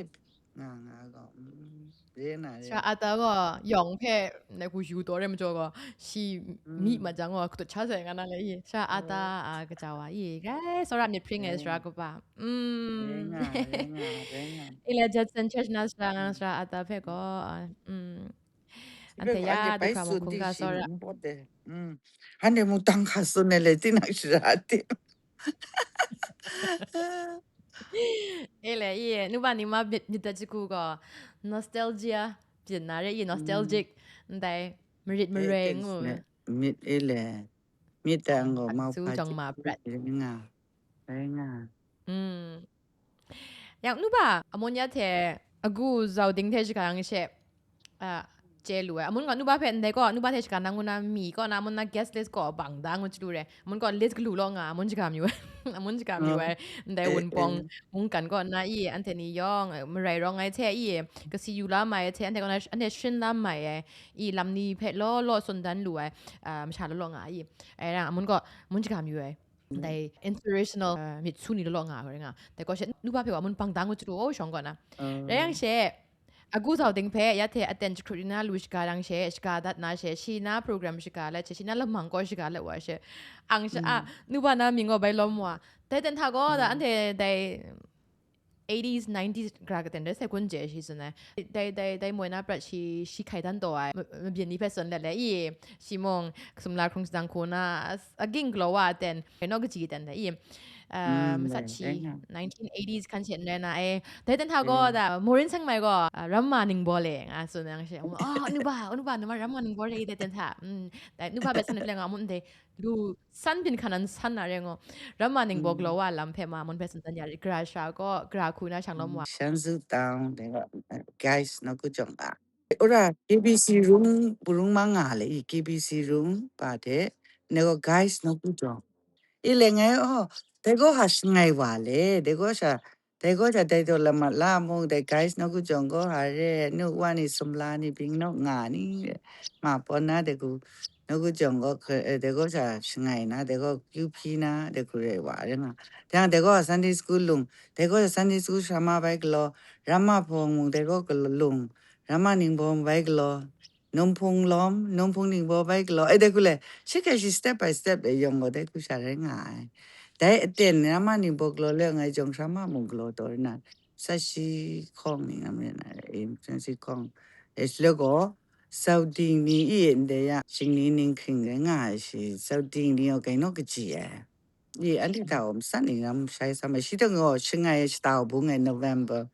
nga, nga gaw, mm, re na re. Sara ata gaw, yawng hpe, na ku yu taw re majaw gaw, shi mi mat jang gaw, katut sha sai nga na le i. Sara ata, a, kaja wa i, gai, tsawra myit hpring ai sara kaba. Mm. Re nga, re nga, re nga. I le Judson Church na sara nga, sara ata hpe gaw, mm. Anhte ya, dai hkra mung hkungga tsawra. Mm. Hande mung tang hka tsun ai le, tinang shara tim. E le, i, nu ba ni ma myit, myit dat jahku gaw, nostalgia, byin na re, i, nostalgic, ndai, marit mareng ngu. Myit e le, myit dang gaw, mak su jawng ma prat. Rai nga, rai nga. Mm. Yang nu ba, Amonia hte, agu zau ding hte shaga yang she, a, chye lu ai. Amun gaw nu ba hpe ndai gaw, nu ba hte shaga na ngu na mi kaw na, amun na guest list gaw bang da ngu chyalu re. Amun gaw list galu law nga, amun shaga mayu ai. Amun shaga mayu ai. Ndai wunpawng, mungkan kaw na i, anhte ni yawng, marai rawng ai hte i, kasi yu la mai ai hte, anhte kaw na, anhte sharin la mai ai. I lam ni hpe law law tsun dan lu ai, a, masha law law nga i. Ai rang, amun gaw, amun shaga mayu ai. Dai inspirational, uh, myit su ni law law nga, rai nga. Dai gaw she, nu ba hpe wa mun bang da ngu chyalu, oh, shawng gaw na. Rai yang she, Agu zau ting hpe, ya hte aten jahkrut yu na lu shaga dang she, shaga dat na she, shi na program shaga let she, shi na lamang kaw shaga let wa she, ang sha a, nuba na mying gaw bai lawm wa. Dai ten hta gaw, da, anhte dai eighties, nineties gra katen re sai kun je shi tsun ai. Dai, dai, dai moi na prat shi, shi hkai dan taw ai, ma-, mabyin ni hpe tsun let le, i, shi mung, sumla hkrung sadang hku na, as-, aging galaw wa ten, kainaw kaji ten le, i, uh, masat shi, nineteen eighties hkan she n rai na, e, dai ten hta gaw, da, Maureen Sengmai gaw, uh, Ramma Ningbaw le, nga tsun yang she, oh, nuba, oh, nuba, numa Ramma Ningbaw re, dai ten hta, mm, dai, nuba bet san le nga, mun dai, lu, san byin hkan nan san na re ngo. Ramma Ningbaw galaw wa lam hpe ma, mun hpe tsun dan ya, gra sha gaw, gra hku na shang lawm wa. 香树တောင် de, uh, guys, no ku jong a. Ora, K B C room, burung ma nga le, i, K B C room, pa de, ne go, guys, no ku jong. I le ngai, oh, dai gaw ha shangai wa le, dai gaw sha, dai gaw sha, dai daw lamat la mung, dai guys, no ku jong gaw ha re, nu wa ni, sumla ni, bing no nga ni, ma pon na, dai ku, no ku jong gaw, eh, dai gaw sha shangai na, dai gaw kyu hpyi na, dai ku re wa re nga. Dai dai gaw Sunday school lung, dai gaw Sunday school sha ma bai galaw, Ramma hpawng mung, dai gaw galaw lung, Ramma Ningbaw bai galaw, Num hpung lawm, num hpung ningbaw bai galaw, ai dai hku le, shi hkrai shi step by step e yawng gaw dai hku sha rai nga ai. Dai aten Ramma ningbaw galaw le ngai jawng hkra ma mung galaw taw rai na, sa shi hkawng ni nga ma rai na, e, sa shi hkawng. E, shi le gaw, sau ding ni i ndai ya, shingni ninghking rai nga ai shi, sau ding ni gaw kai naw kaji ai. I, anhte hta gaw masan ni ram shai sa ma, shi hta gaw shangai shata bung ai November.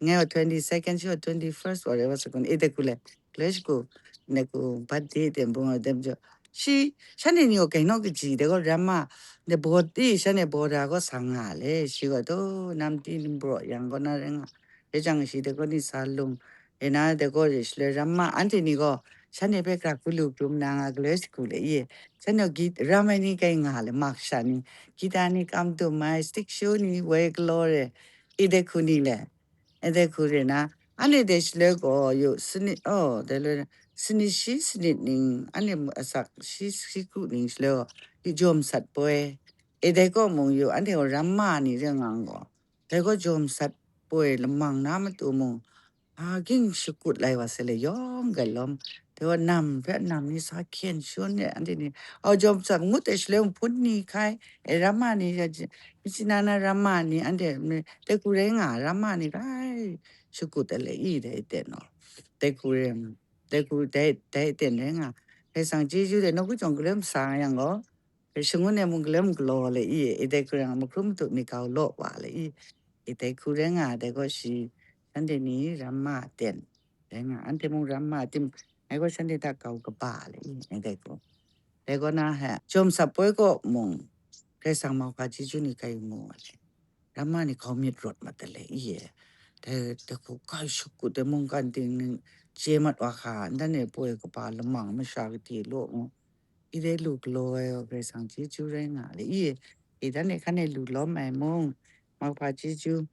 Ngai gaw twenty second, shi gaw twenty first, whatever, second, e de ku le, le shi ku, ne ku, birthday ten bung ai dem jo. Shi, shanhte ni gaw kai naw kaji, de gaw ram ma, de bawt i, shanhte bawt da gaw sa nga le, shi gaw to, nam ti ni baraw yang gaw na rai nga. Rai jang shi de gaw ni sa lung, e na de gaw re shi le ram ma, anhte ni gaw, shanhte hpe hkra hku lu hkrum na nga galoi shi ku le i, shanhte gaw git-, ram ai ni kai nga le, mak sha ni, gita ni kam dum ai, stick show ni, woi galaw re, i de hku ni le, e de hku re na, anhte de shaloi gaw yu, sanit, oh, de loi, sanit shi sanit ning, anhte mu-, asak shi, shi kru ning shaloi gaw, yu jawm sat poi, e dai kaw mung yu, anhte gaw ram ma ni ring nga gaw, dai gaw jawm sat poi lamang na matu mung, a, ging shakut lai wa se le yawng gai lawm. Dai gaw nam hpe nam ni sa hkyen shun e, anhte ni, au, jawm sat ngut e shaloi mung hpun ni hkai, e, ram ma ni, ya ji, mi si na na ram ma ni, anhte mi, dai hku rai nga, ram ma ni rai shakut ai le i, dai ten naw. Dai hku rai, dai hku, dai, dai ten rai nga. Karai Kasang chyeju de, nawku jawng galoi masa nga yang gaw, shangun e mung galoi mung galaw le i, e dai hku rai nga, mahkrum matu ni kau law wa le i, e dai hku rai nga, dai gaw shi, shanhte ni ram ma ten rai nga, anhte mung ram ma tim, ngai gaw shanhte hta kau kaba le i, e dai hku. Dai gaw na he, jawm sat poi kaw mung, Karai Kasang mauhpa chyeju ni kai mu wa le. Ram ma ni hkau myit rawt mat ta le i e. Dai, dai hku kai shakut ai mungkan ting ni chye mat wa hka, ndan e poi kaba lamang masha kati law mu. I dai lu galaw ai gaw Karai Kasang chyeju rai nga le i e. I dan e hkan e lu lawm ai mung, mauhpa chyeju.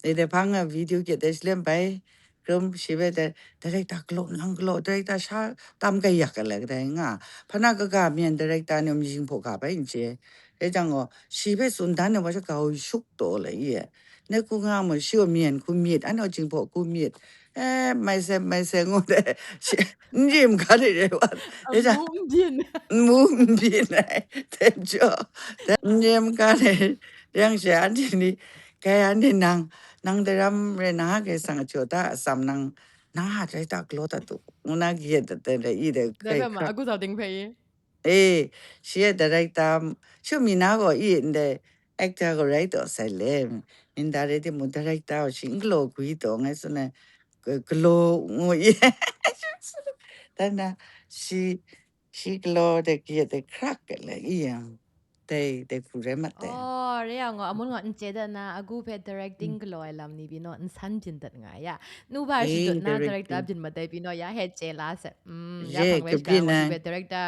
E dai hpang a video gyet ai shalem bai, Krum shi hpe dai, director galaw nang galaw, director sha tam kaiyak ai le kadai nga. Hpa na kaga myen director ni mying hpaw ga bai n chye. Dai jang gaw, shi hpe tsun dan ai wa sha kau shuk taw le i e. Nai hku nga mu, shi gaw myen hku myit, anhte gaw jinghpaw hku myit. E, mai se, mai se ngu de, shi, n rim ga de re wa. Dai jang, Amu n byin. Mu n byin ai, dai jaw, dai n rim ga de, yang shi anhte ni, kai anhte nang, nang daram rai na, Karai Kasang a jaw ta atsam nang, nang a director galaw dat tu, ngu na kayat dat ai le i de. Dai hpe ma, hkra, agu zau ting hpe i? E, shi a director, shi mi na gaw i ndai, actor gaw rai taw sai le, minda rai timung, director gaw shi n galaw gwi taw, ngai tsun ai, ga-, galaw ngu i. Dan na, shi, shi galaw de kayat de hkrak ai le i yang. Dai, dai hku rai mat dai. Oh, re yang gaw, amun gaw n chye dat na, agu hpe directing galaw ai lam ni byin naw, n san byin dat nga ya. Nu ba shi dut na, director byin mat dai byin naw, ya he chye la se. Mm, ya hpang rai shaga, wa shi hpe director,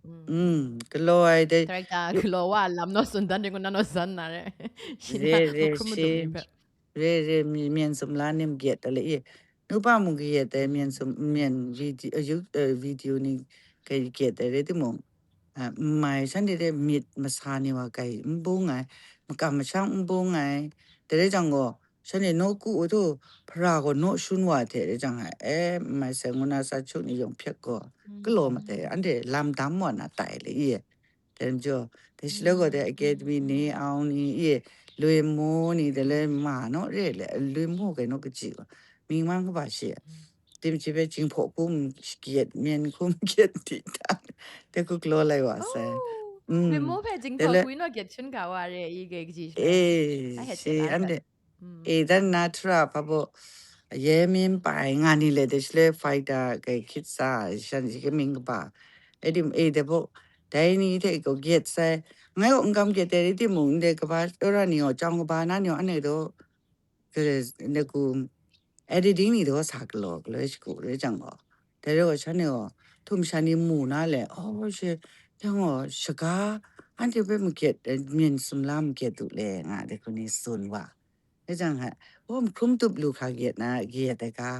mm, galaw ai dai. Director galaw wa lam naw tsun dan ring ngu na naw san na re. Shi na, re, re, hkrum madum ni hpe. Re, re, mi, myen sumla ni myit ai le i. Nu pa mung kayat ai myen sum, myen video, eh, yu-, eh, video ni kayat ai rai timung, ah, n mai shanhte hte myit masa ni wa kai n bung ai, makam masham n bung ai. Dai rai jang gaw, Shanhte naw ku u tu, hpara gaw naw shun wa hte rai jang ai, e, n mai sai ngu na sa chyu ni yawng hpyek gaw, galaw ma tai, anhte lam dam wa na tai le i. Dai majaw, dai shaloi gaw dai academy ni, au ni, i, lui mu ni, dai le ma naw re le, lui mu kai naw kaji gaw, ming man kaba shi, tim chi hpe jinghpaw hkum shakit, myen hkum gyet di ta, dai hku galaw lai wa sai. Oh, mm, Mimo hpe dai jinghpaw le, hkui naw gyet shun ga wa re i ge kaji shaloi. Eh, a het shi hte la anhte, mm, eh, dan na htra hpa baw, ye min pai nga ni le, dai shaloi fighter kai hkit sa, shan shi kaming kaba. Eh, di, eh, dai baw, dai ni hte gaw gyet sai. Ngai gaw n kam gyet dai ri timung, ndai kaba, ora ni gaw, chyawm kaba na ni gaw, anhte daw, Gare, na ku, editing ni daw sa galaw, galaw shagu re jang gaw. Dai re gaw, shanhte gaw, htum shan ni mu na le, oh, shi, yang gaw, shaga, anhte hpe magyet, eh, myen sumla magyet du le, nga de ku ni tsun wa. Rai jang hta, oh, hkrum tup lu hkra gyet na, gyet ai ga.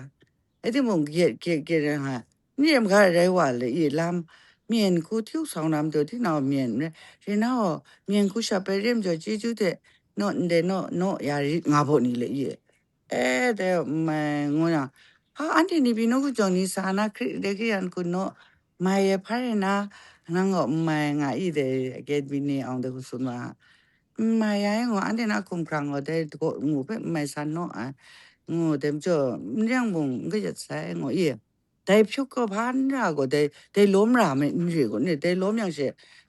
Rai timung, gyet, gyet, gyet ai hta, N re maga rai wa le i lam, myen hku htiu sau na matu, tinang myen rai, rai na gaw, myen hku shap ai re majaw, chyeju hte naw ndai naw, naw ya rit nga baw ni le i. E, dai n mai ngu na, ha, anhte ni pyi nawku jawng ni sa na hkrit dai kayan hku naw, mai e hpa rai na, nang gaw n mai nga i dai, academy ni awng dai hku tsun wa. N mai ai ngu, anhte na hkum hkrang gaw dai daw ngu hpe n mai san naw ai, ngu dai majaw, n reng mung n kayat sai ngu i. Dai hpyuk gaw hpa n ra gaw, dai, dai lawm ra ai n re gaw, ni dai lawm yang she,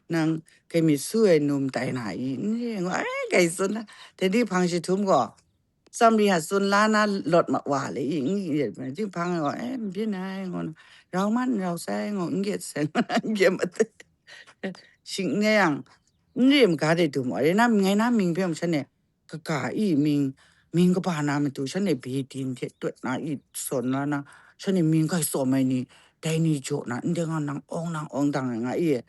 nang kai mi su ai num tai na i, n re gaw, ai, kai tsun na, dai di hpang shi htum gaw, tsam ri a tsun la na lawt ma wa le i, n re, di hpang gaw, eh, n byin ai, ngu na, rau man, n rau sai, ngu, n gyet sai, ngu na, n gyet ma te. Shing n yang, n re maga de dum wa, re na, ngai na ming hpe shanhte, kaga i ming, ming kaba na matu, shanhte bye din hte tut na i sawn la na, shanhte ming kai tsawm ai ni, dai ni jaw na, ndai nga nang awng, nang awng dang ai nga i,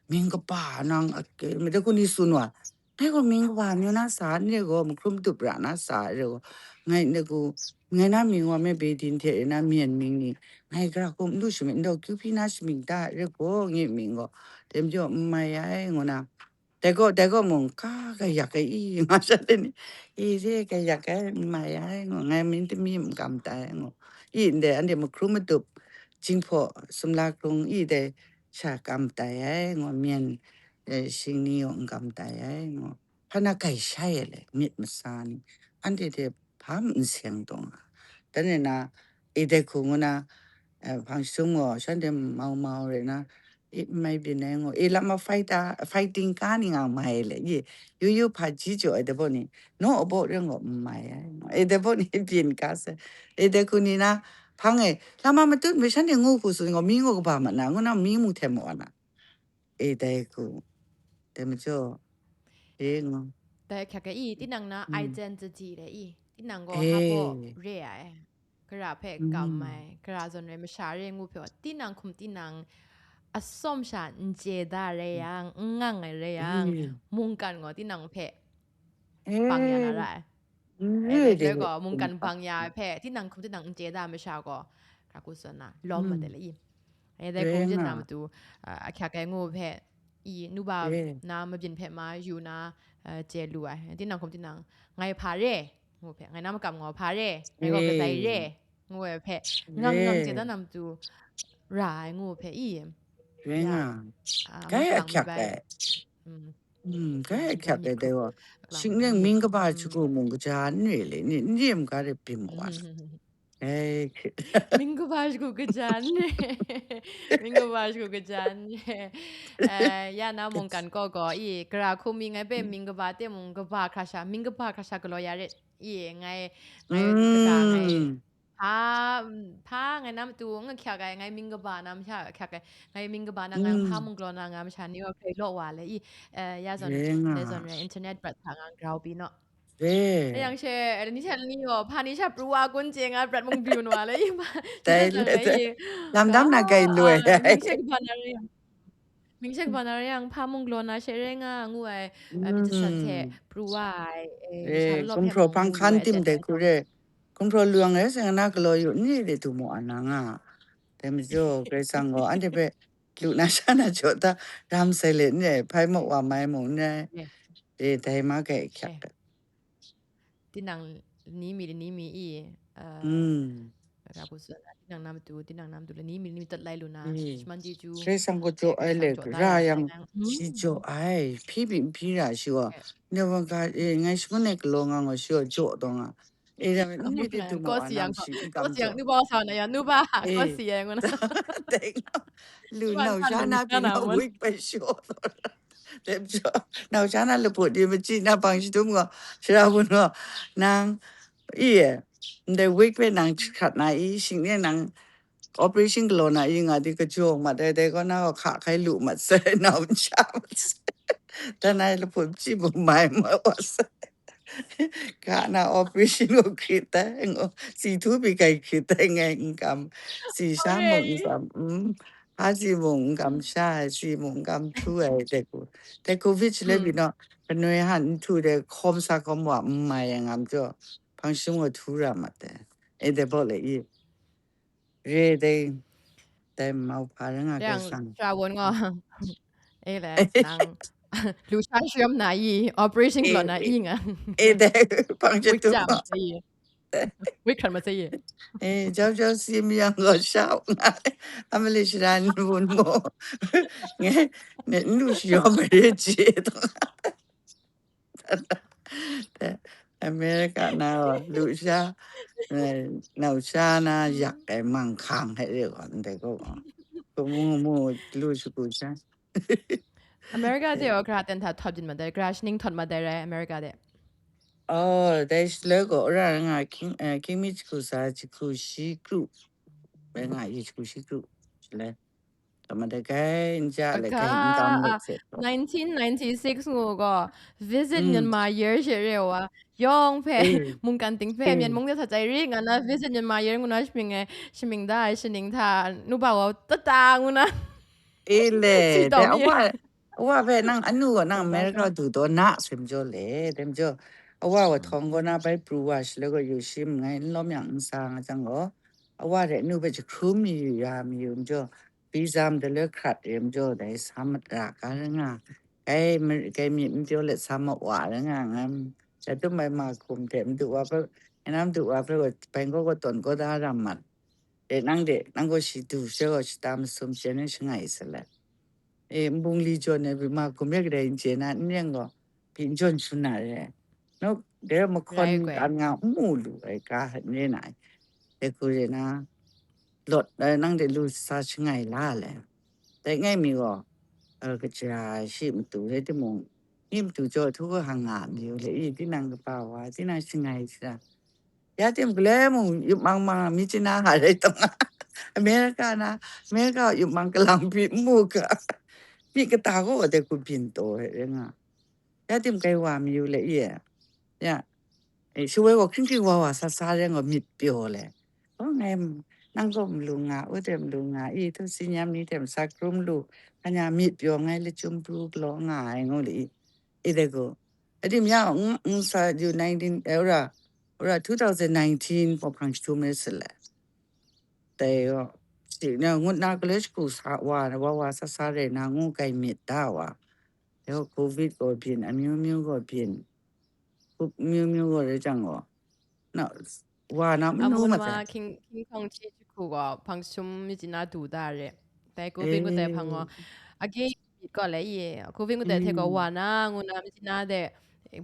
ming kaba nang ake, made ku ni tsun wa, ngai gaw ming kaba mayu na sa, n re gaw, mahkrum tup ra na sa, re gaw, ngai, nde ku, ngai na ming wa me bye din hte re na myen ming ni, ngai gara hkum n lu shamit, n daw kyu hpyi na shaming ta, re gaw, ngi ming gaw, dai majaw n mai ai, ngu na, Dai gaw, dai gaw mung ka, kayak ai, i, nga sha le ni, i, re, kayak ai, n mai ai, ngu, ngai ming tami n kam tai, ngu, i, ndai, anhte mahkrum matup, jinghpaw, sumla hkrung, i, dai, sha kam tai ai, ngu, myen, eh, shing ni yawng n kam tai ai, ngu, hpa na kai shai ai le, myit masa ni, anhte hte hpa n seng taw nga. Dan e na, e dai hku ngu na, eh, hpang shum gaw, shanhte mau mau re na, e, n mai byin ai ngu, e, lama fighter, fighting ka ni nga mai le, ye, yu yu hpa ji jaw ai dabaw ni, naw abaw ring gaw n mai ai, e, dabaw ni byin ka sai, e, dai hku ni na, hpang e, lama matut mi shanhte ngu hku tsun gaw, mi ngu kaba ma na, ngu na, mi mu hten maw na, e, dai hku, dai majaw, e, ngu, Dai hkyak e i, tinang na mm, identity le i, tinang gaw hpa baw e, re ai. Gara hpe kam mm, ai, gara zawn ai masha re ngu hpe, tinang hkum tinang atsawm sha n chye da rai mm, yang, n ngang ai rai yang, mm, mungkan gaw tinang hpe bang ya na ra e, ai. N Dai re de shaloi gaw, mungkan bang ya ai hpe, tinang hkum tinang n chye da ai masha gaw, hkra ku tsun na, lawm mat mm, de le i. Ai dai re hkum jen na nga. Matu, a, ahkyak ai ngu hpe, i, nuba re na mabyin hpe ma yu na, a, chye lu ai. Tinang hkum tinang, ngai hpa re, ngu hpe, ngai na makam gaw hpa re, ngai gaw kadai re, e, ngu ai hpe, ngang ngang chye re, dan na matu, ra ai ngu hpe, i, re ya, nga. A, Kai makalang ahkyak bai, ai. Mm, mm, kai kai ahkyak ai dai wa. Makalang shing bai neng ming kaba mm, chuku mung kaja n re le, ni n re maga re byin wa. Ai, ming kaba shagu kaja n re. Ming kaba shagu kaja n re. Eh, ya na mungkan kaw gaw, i, gara hku mi ngai hpe ming kaba te mung kaba hkra sha, ming kaba hkra sha galaw ya rit. I, ngai, ngai kata ngai. Mm. Hpa, hpa ngai na matu n ahkyak ai, ngai ming kaba na masha ahkyak ai, ngai ming kaba na ngai hpa mm, mung galaw na nga masha ni gaw hkrai law wa le i, eh, ya zawn, re nga. Dai zawn rai, internet brat hta nga grau pyi naw. Re. Yang she, ni hten ni gaw, hpa ni sha pru wa kun chye nga prat mung byu wa le, i ma, dai le, dai. Lam dam na gai loi. Ming she kaba na re yang, ming she kaba na re yang, hpa mung galaw na she re nga ngu ai, eh, myit jasat hte pru wa ai, eh, re, masha lawp hpe kumhpraw mung pang byu khan ai tim dai hku re. Kumhpraw lung rai seng na galaw yu ni de du mu a na nga. Dai majaw, Karai Kasang gaw, anhte hpe lu na sha na jaw ta, ram sai let n rai, hpai maw wa mai mung n rai. Re. Re, dai ma gai hkyak. Tinang ni mi, ni mi i, uh, mm, ra bu tsun na, tinang na matu, tinang na matu, la ni mi, ni mi tat lai lu na, mm, shaman di ju, Karai Kasang kajaw ai le, ra yang, mm, shi jaw ai, hpyi byin hpyi ra shi wa, eh, ne wa ga, eh, ngai shangun e galaw nga nga shi wa jaw taw nga. Eh, ra, mm, mi di tu ko ma si yang, shi ko si yang, nu ba sa na ya, nu ba, ko si yang, ngu na. Lu nau sha na, pyi na, wik bai shaw. Dep jaw, nau sha na lapu di maji na bang shadum gaw, shara bun gaw, nang, i e, ndai wik hpe nang hkrat na i, shing ne nang operation galaw na i nga di kajawng mat ai, dai gaw na gaw hka hkai lu mat sai, nau n sha mat sai. Dan ai lapu maji bung mai ma wa sai. Ka na operation gaw hkrit ai, ngu, si htu pyi kai hkrit ai ngai n kam, si sha mung n kam, mm, ha si mung n kam sha ai, si mung n kam htu ai, dai ku, dai covid shaloi, mm, byin naw, kanoi han n htu dai, hkawm sa hkawm wa n mai ai ngam jaw, hpang shum gaw htu ra mat ai, e dai baw le i. Re dai, dai mau hpa rai nga, Karai Kasang. Shara won gaw. E le, nang lu sha shayawm na i, operation galaw na i nga. E dai, hpang wik jahtum ja ma sai i. Wik hkrat ma sai i. E, jau jau si mi yang gaw sha nga. Amali shara n wun mo. Nge, ne, n lu shayawm ma re je. Te, America na gaw, lu sha, eh, nau sha na yak ai mang hkang hte re gaw, ndai gaw, gaw, kamu mu lu shagu sha. America de gaw, gara ten hta htawt byin mat dai, gara shaning htawt mat dai rai, America de. Oh, dai shaloi gaw, ora nga, King, eh, King mi jahku sa, jahku shi kru, bai nga, yi jahku shi kru, shaloi. Kama da kai n ja le, kai n tam le, ah, se. Nineteen ninety-six ngu gaw, Visit Myanmar Year she re wa, yawng hpe, mungkan ting hpe, Myen mung de sa chye ri nga na, Visit Myanmar Year ngu na shaming e, shaming da ai shaning hta, nu ba wa tata ngu na. E le, si taw mi. Awa, awa hpe nang anu gaw nang America du taw na, sem jaw le, dem jaw. Awa wa htawng gaw na bai pru wa shaloi gaw yu shi, ngai n lawm yang n sa nga jang gaw, awa hte anu hpe jahkrum mayu ya mayu n jaw. Visa majaloi hkrat re majaw dai sa mara ga rai nga, kai, kai myit n pyaw let sa ma wa rai nga, ngai, Jadum ai ma hkum hte madu wa hpe, ngai na madu wa hpe gaw, bai gaw gaw tawn kau da ram mat. E, nang de, nang gaw shi du she gaw shata masum she nang shangai sa let. E, nbung li jawn ai ma hkum re kadai n chye na, n yen gaw, byin jawn shun na re. Nawk, de mahkawn kan nga n mu lu ai ga hte n re na ai. Dai hku re na, lawt, eh, nang de lu sa shangai la le. Dai ngai mi gaw, eh, kaja shi matu rai timung, ni matu jaw htu kahang nga a mayu le, i, tinang kaba wa, tinang shangai sara. Ya tim galoi mung yup mang mang mi china ha rai taw nga. America na, America yup mang kalang pyi n mu ga. Pyi kata gaw dai hku byin taw ai rai nga. Ya tim kai wa mayu le, i, ya. E, shawoi gaw hkring hkring wa wa sa sa rai gaw myit pyaw le. Oh, ngai, nang gaw malu nga u de, malu nga i, htu si nyam ni de masa krum lu, hkanya myit pyaw ngai lachyum pru galaw nga ai ngu li i, i de gu. Adim ya, ng, ng sa du nineteen, eh, ura, ura two thousand nineteen gaw hpang jahtum rai sa le. Dai gaw, si na ngut na galoi shagu sa wa, wa wa sa sa rai na ngu kai myit da wa. Dai gaw covid gaw byin, amyu myu gaw byin. Gup myu myu gaw rai jang gaw, na, wa na manu ma, King, King Kong Chi jahku gaw hpang jahtum mi china du da re. Dai covid ngut dai hpang gaw, again, gaw le i, covid ngut dai hte gaw wa na, ngu na, mi china de,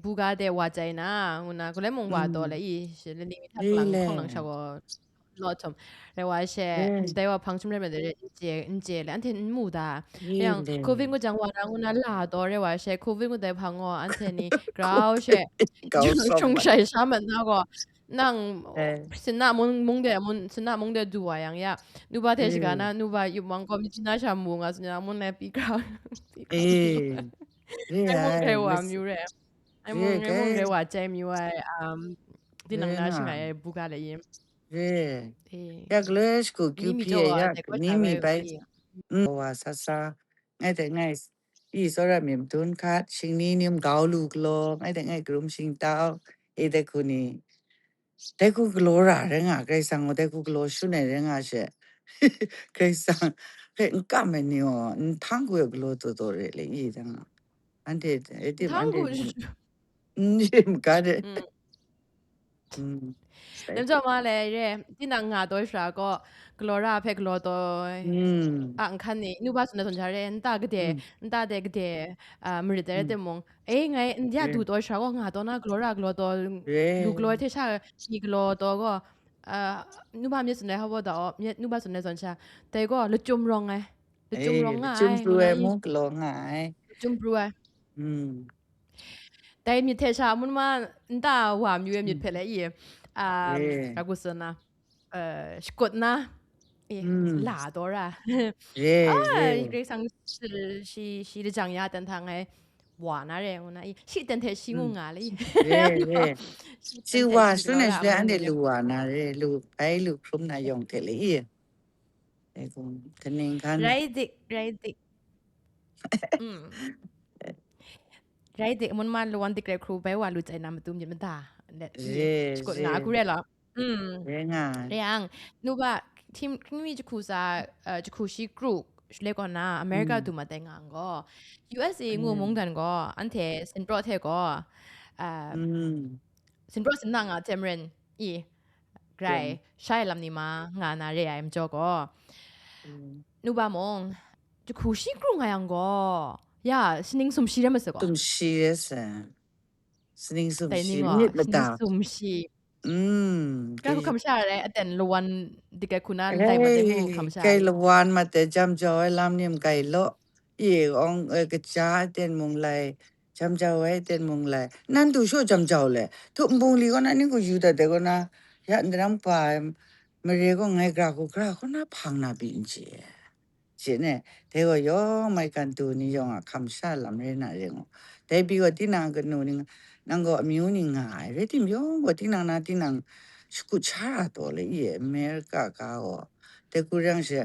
buga de wa chye na, ngu na, galoi mung wa taw le i, shi le ning mi hta lang, hkawng lang sha gaw, law htum, rai wa she, dai wa hpang jahtum rai ma de re, n chye, n chye le, anhte n mu da. Yang covid ngut jang wa na ngu na la taw rai wa she, covid ngut dai hpang gaw, anhte ni grau she, shung shai sha mat na gaw, nang, sinna mung, mung de, mun, sinna mung de du wa yang ya, nu ba hte shaga na, nu ba yup mang gaw, mi china sha mu nga tsun yang, mun lai pyi grau, pyi grau. Ai mung rai wa myu re. Ai mung, ai mung rai wa chye myu ai, um, tinang na shangai ai buga le i. Re. E. Ya galoi shagu ni mi Q P A ya, ni mi bai. Mm, wa sa sa. Ngai de ngai, i tsawra myit madun hkat, shingni ni mgau lu galaw, ngai de ngai karum shingtau, e dai hku ni. Dai hku galaw ra rai nga, Karai Kasang gaw dai hku galaw shun ai rai nga she. Karai Kasang hpe n kam ai ni gaw, nhtang hku e galaw taw taw re le i dang. Anhte, e tim, nhtang hku anhte, n shim ga de. Mm. Mm. Namjaw ma le re, tinang nga taw shara gaw, galaw ra hpe galaw taw, mm, a nhkan ni, nuba tsun ai zawn sha re, nta gade, mm, nta de gade, a, marit ai rai, mm, timung, e, ngai n ya, re, du taw shara gaw, nga taw na, galaw ra galaw taw, re, lu galaw hte sha, shi galaw taw gaw, a, nuba myit tsun ai hpa da, myit, nuba tsun ai zawn sha, dai gaw, lachyum rawng ai, lachyum, e, rawng nga lachyum ai, pru ngu na ai i? Mung galaw nga ai. Lachyum pru ai. Mm. Dai myit hte sha mun ma nta wa amyu ai myit, mm, hpe le i, um, eh, ra gu tsun na, eh, shakut na, eh, mm, la taw ra. Ye, ah, ye. Karai Kasang shi, shi, shi lajang ya dan hta ngai wa na re, ngu na i, shi dan hte shi ngu, mm, nga le i. Ye, ye. Shi dan hte wa shi sun ai galaw ra, shaloi anhte lu wa na re, lu, bai lu hkrum na yawng hte le i. Ai gaw, kaning hkan. Rai dik, rai dik. Mm. Rai dik, mun man lawan dik rai hkru bai wa lu chai na matu myit mada. Let, mm, ye, shakut nga, ye, hku re law. Mm. Ye nga. Re yang, nu ba, htim, htingmi jahku tsa, uh, jahku shi kru, shaloi kaw na, America, mm, du ma tai nga gaw, U S A ngu, mm, mungdan gaw, anhte sinpraw hte gaw, uh, mm, sinpraw sinna nga hte maren i, grai, mm, shai lam ni ma nga na re ai majaw gaw, mm, nu ba mung, jahku shi kru nga yang gaw, ya, shaning sumshi rai masai gaw. Sumshi rai sai. Shaning dai ni sumshi, ngaw, myit shaning mada. Sumshi. Mm, grai hku hkam sha rai, aten lawan dik ai hku na, ndai ma dai mu hkam sha rai. Lawan ma dai jam jau ai lam ni mung grai law. Ye awng, eh, kaja aten mung lai, jam jau ai aten mung lai. Nan du shaw jam jau le. Htup nbung li kaw na, ning ku yu dat dai kaw na, ya ndaram pa ai, mare gaw ngai gra hku gra hku na hpang na byin chye. Chye ne, dai gaw yawng maigan du ni yawng a hkam sha lam rai na ring u. Dai pyi gaw tinang a kanu ni, nang gaw amyu ni nga ai, rai timung yawng gaw tinang na tinang shakut sha ra taw le i, America ga gaw. Dai hku rang she,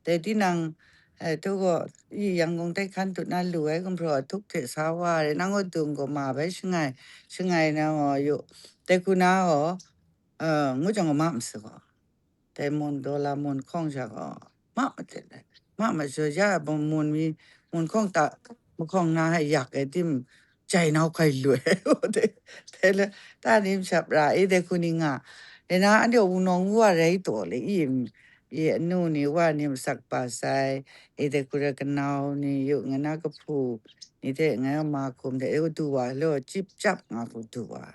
dai tinang, eh, htu gaw, i Yangon tai hkan dut na lu ai gumhpraw a htuk hte sa wa re, nang gaw dung gaw ma bai shangai, shangai na gaw yu, dai hku na gaw, eh, ngu jang gaw ma masu gaw. Dai mun, dollar mun hkawng sha gaw, ma maten ai. Ma majaw ya, bawng mun mi, mun hkawng ta, mahkawng na hai yak ai tim, jai nau hkai lu ai. Dai, dai le, ta ni mashap ra, i dai hku ni nga. E na, anhte wunawng wu wa rai taw le, i, i anu ni, wa ni masak pa sai, i dai hku rai kanau ni, yu ngai na kahpu ni hte ngai a ma hkum de, e du wa, lo, chyip chyap nga hku du wa.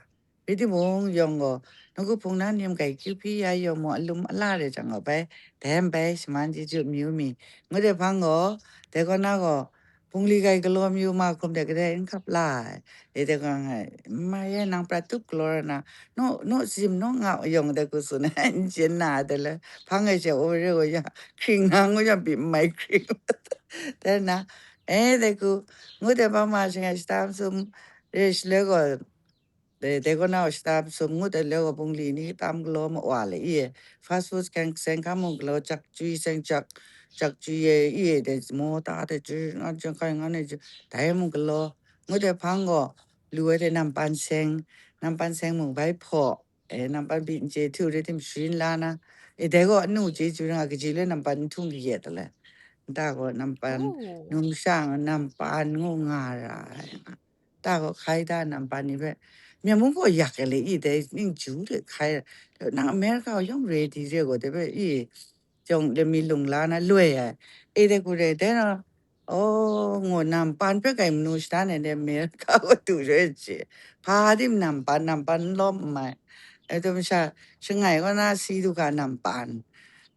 Rai timung, yawng gaw, nawku hpung na ni mung grai kyu hpyi ya yawng mung alum ala re jang gaw bai, dai bai shaman chyeju amyu mi, ngut ai hpang gaw, dai kaw na gaw, bungli grai galaw amyu ma hkum de kadai n hkap la ai. E dai gaw ngai, mai e, nang prat tup galaw ra na, naw, naw zim, naw nga yawng dai hku tsun ai, n chyen na ai dai le, hpang e she, o re o ya, hkring na ngu yang pyi n mai hkring. Dai na, e dai hku, ngut ai hpang ma shangai shata masum re shaloi gaw, Dai, dai kaw na shata masum ngut ai loi gaw bungli ni tam galaw ma wa le i, fast food seng, seng hkam mung galaw, jak jwi seng jak, jak jwi e i, dai mo ta dai jwi nga jang kai nga ne jwi, dai mung galaw. Ngut ai hpang gaw, lu ai dai nampan seng, nampan seng mung bai hpaw, e, nampan byin chye htu rai tim sharin la na, e, dai gaw anu chyeju nga kaji loi nampan n htung kayet ai le. Nta gaw nampan, oh, numshang nampan ngu nga ra ai nga. Ta gaw hkai da nampan ni hpe, myen mung gaw yak ai le i, dai ning ju de hkai, nang America yawng ready re gaw, dai hpe i, jawng de mi lung la na loi ai, e dai hku re, dai na, oh, ngu nampan hpe kai manu shada na de America gaw du re ai chye, hpa di nampan, nampan n lawm n mai, e, dum sha, shangai kaw na si du ga nampan,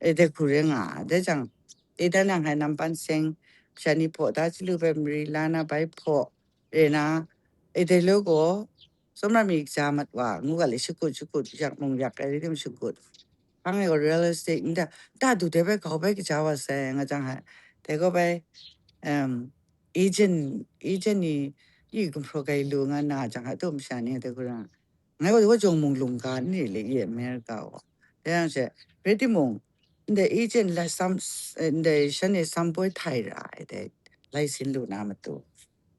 e dai hku re nga, dai jang, e dan yang hai nampan seng, sha ni hpaw da chyalu hpe mari la na bai hpaw, e na, e dai loi gaw, tsawmra mi kaja mat wa, ngu ga le shakut, shakut, yak mung yak ai rai tim shakut. Hpang e gaw real estate, nta, nta du dai bai gau bai kaja wa sai, nga jang hai. Dai gaw bai, em, agent, agent ni, i gumhpraw gai lu nga na jang hai, tu masha ni dai gaw ra. Ngai gaw, gaw jawng mung lungga n re le, i America gaw. Dai yang she, rai timung, ndai agent lai sam, eh, ndai shan e sam poi htai ra ai, dai, lai sin lu na matu.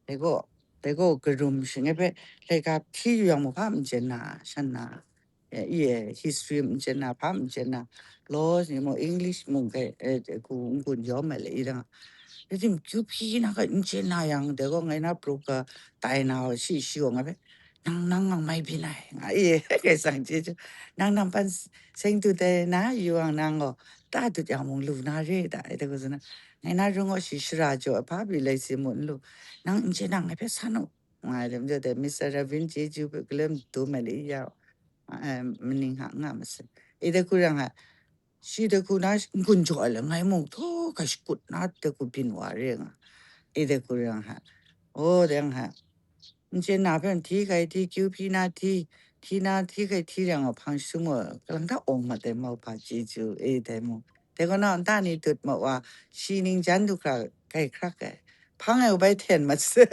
Dai gaw, dai gaw karum shangai hpe, laika hpyi yu yang mu hpa n chyen na, shan na, eh, i, eh, history n chyen na, hpa n chyen na, laws ni mung, English mung hpe, eh, hku n gun yawm ai le, i dang, rai tim, kyu hpyi na hkai n chyen na yang, dai gaw ngai na broker tai na, shi, shi gaw ngai hpe, nang, nang ngang mai byin ai, nga, e, Karai Kasang chyeju, nang, nang pan s-, seng dut ai na, yu ang nang gaw, ta dut yang mung lu na re da, e, de ku zun na, ngai na rung gaw shi shara jaw ai, hpa pyi lai si mu n lu, nang n chye nang ngai hpe san u, nga ai, de, de, Mister Ravin chyeju hpe galem dum ai le ya, eh, maning ha nga masai, e, de ku rang ai, shi de ku na n-gun jaw ai le, ngai mung htaw ga shakut na de ku byin wa re nga, e, de ku rang ha, o, dang ha, n chyen na hpe hti kai hti, kyu hpyi na hti, hti na hti kai hti rai nga, hpang shadum gaw, kalang ta awng mat ai mauhpa chyeju, e, dai mung. Dai gaw na, nta ni dut ma wa, shi ningjan du hkra kai hkrak ai. Hpang ai u bai hten mat sai.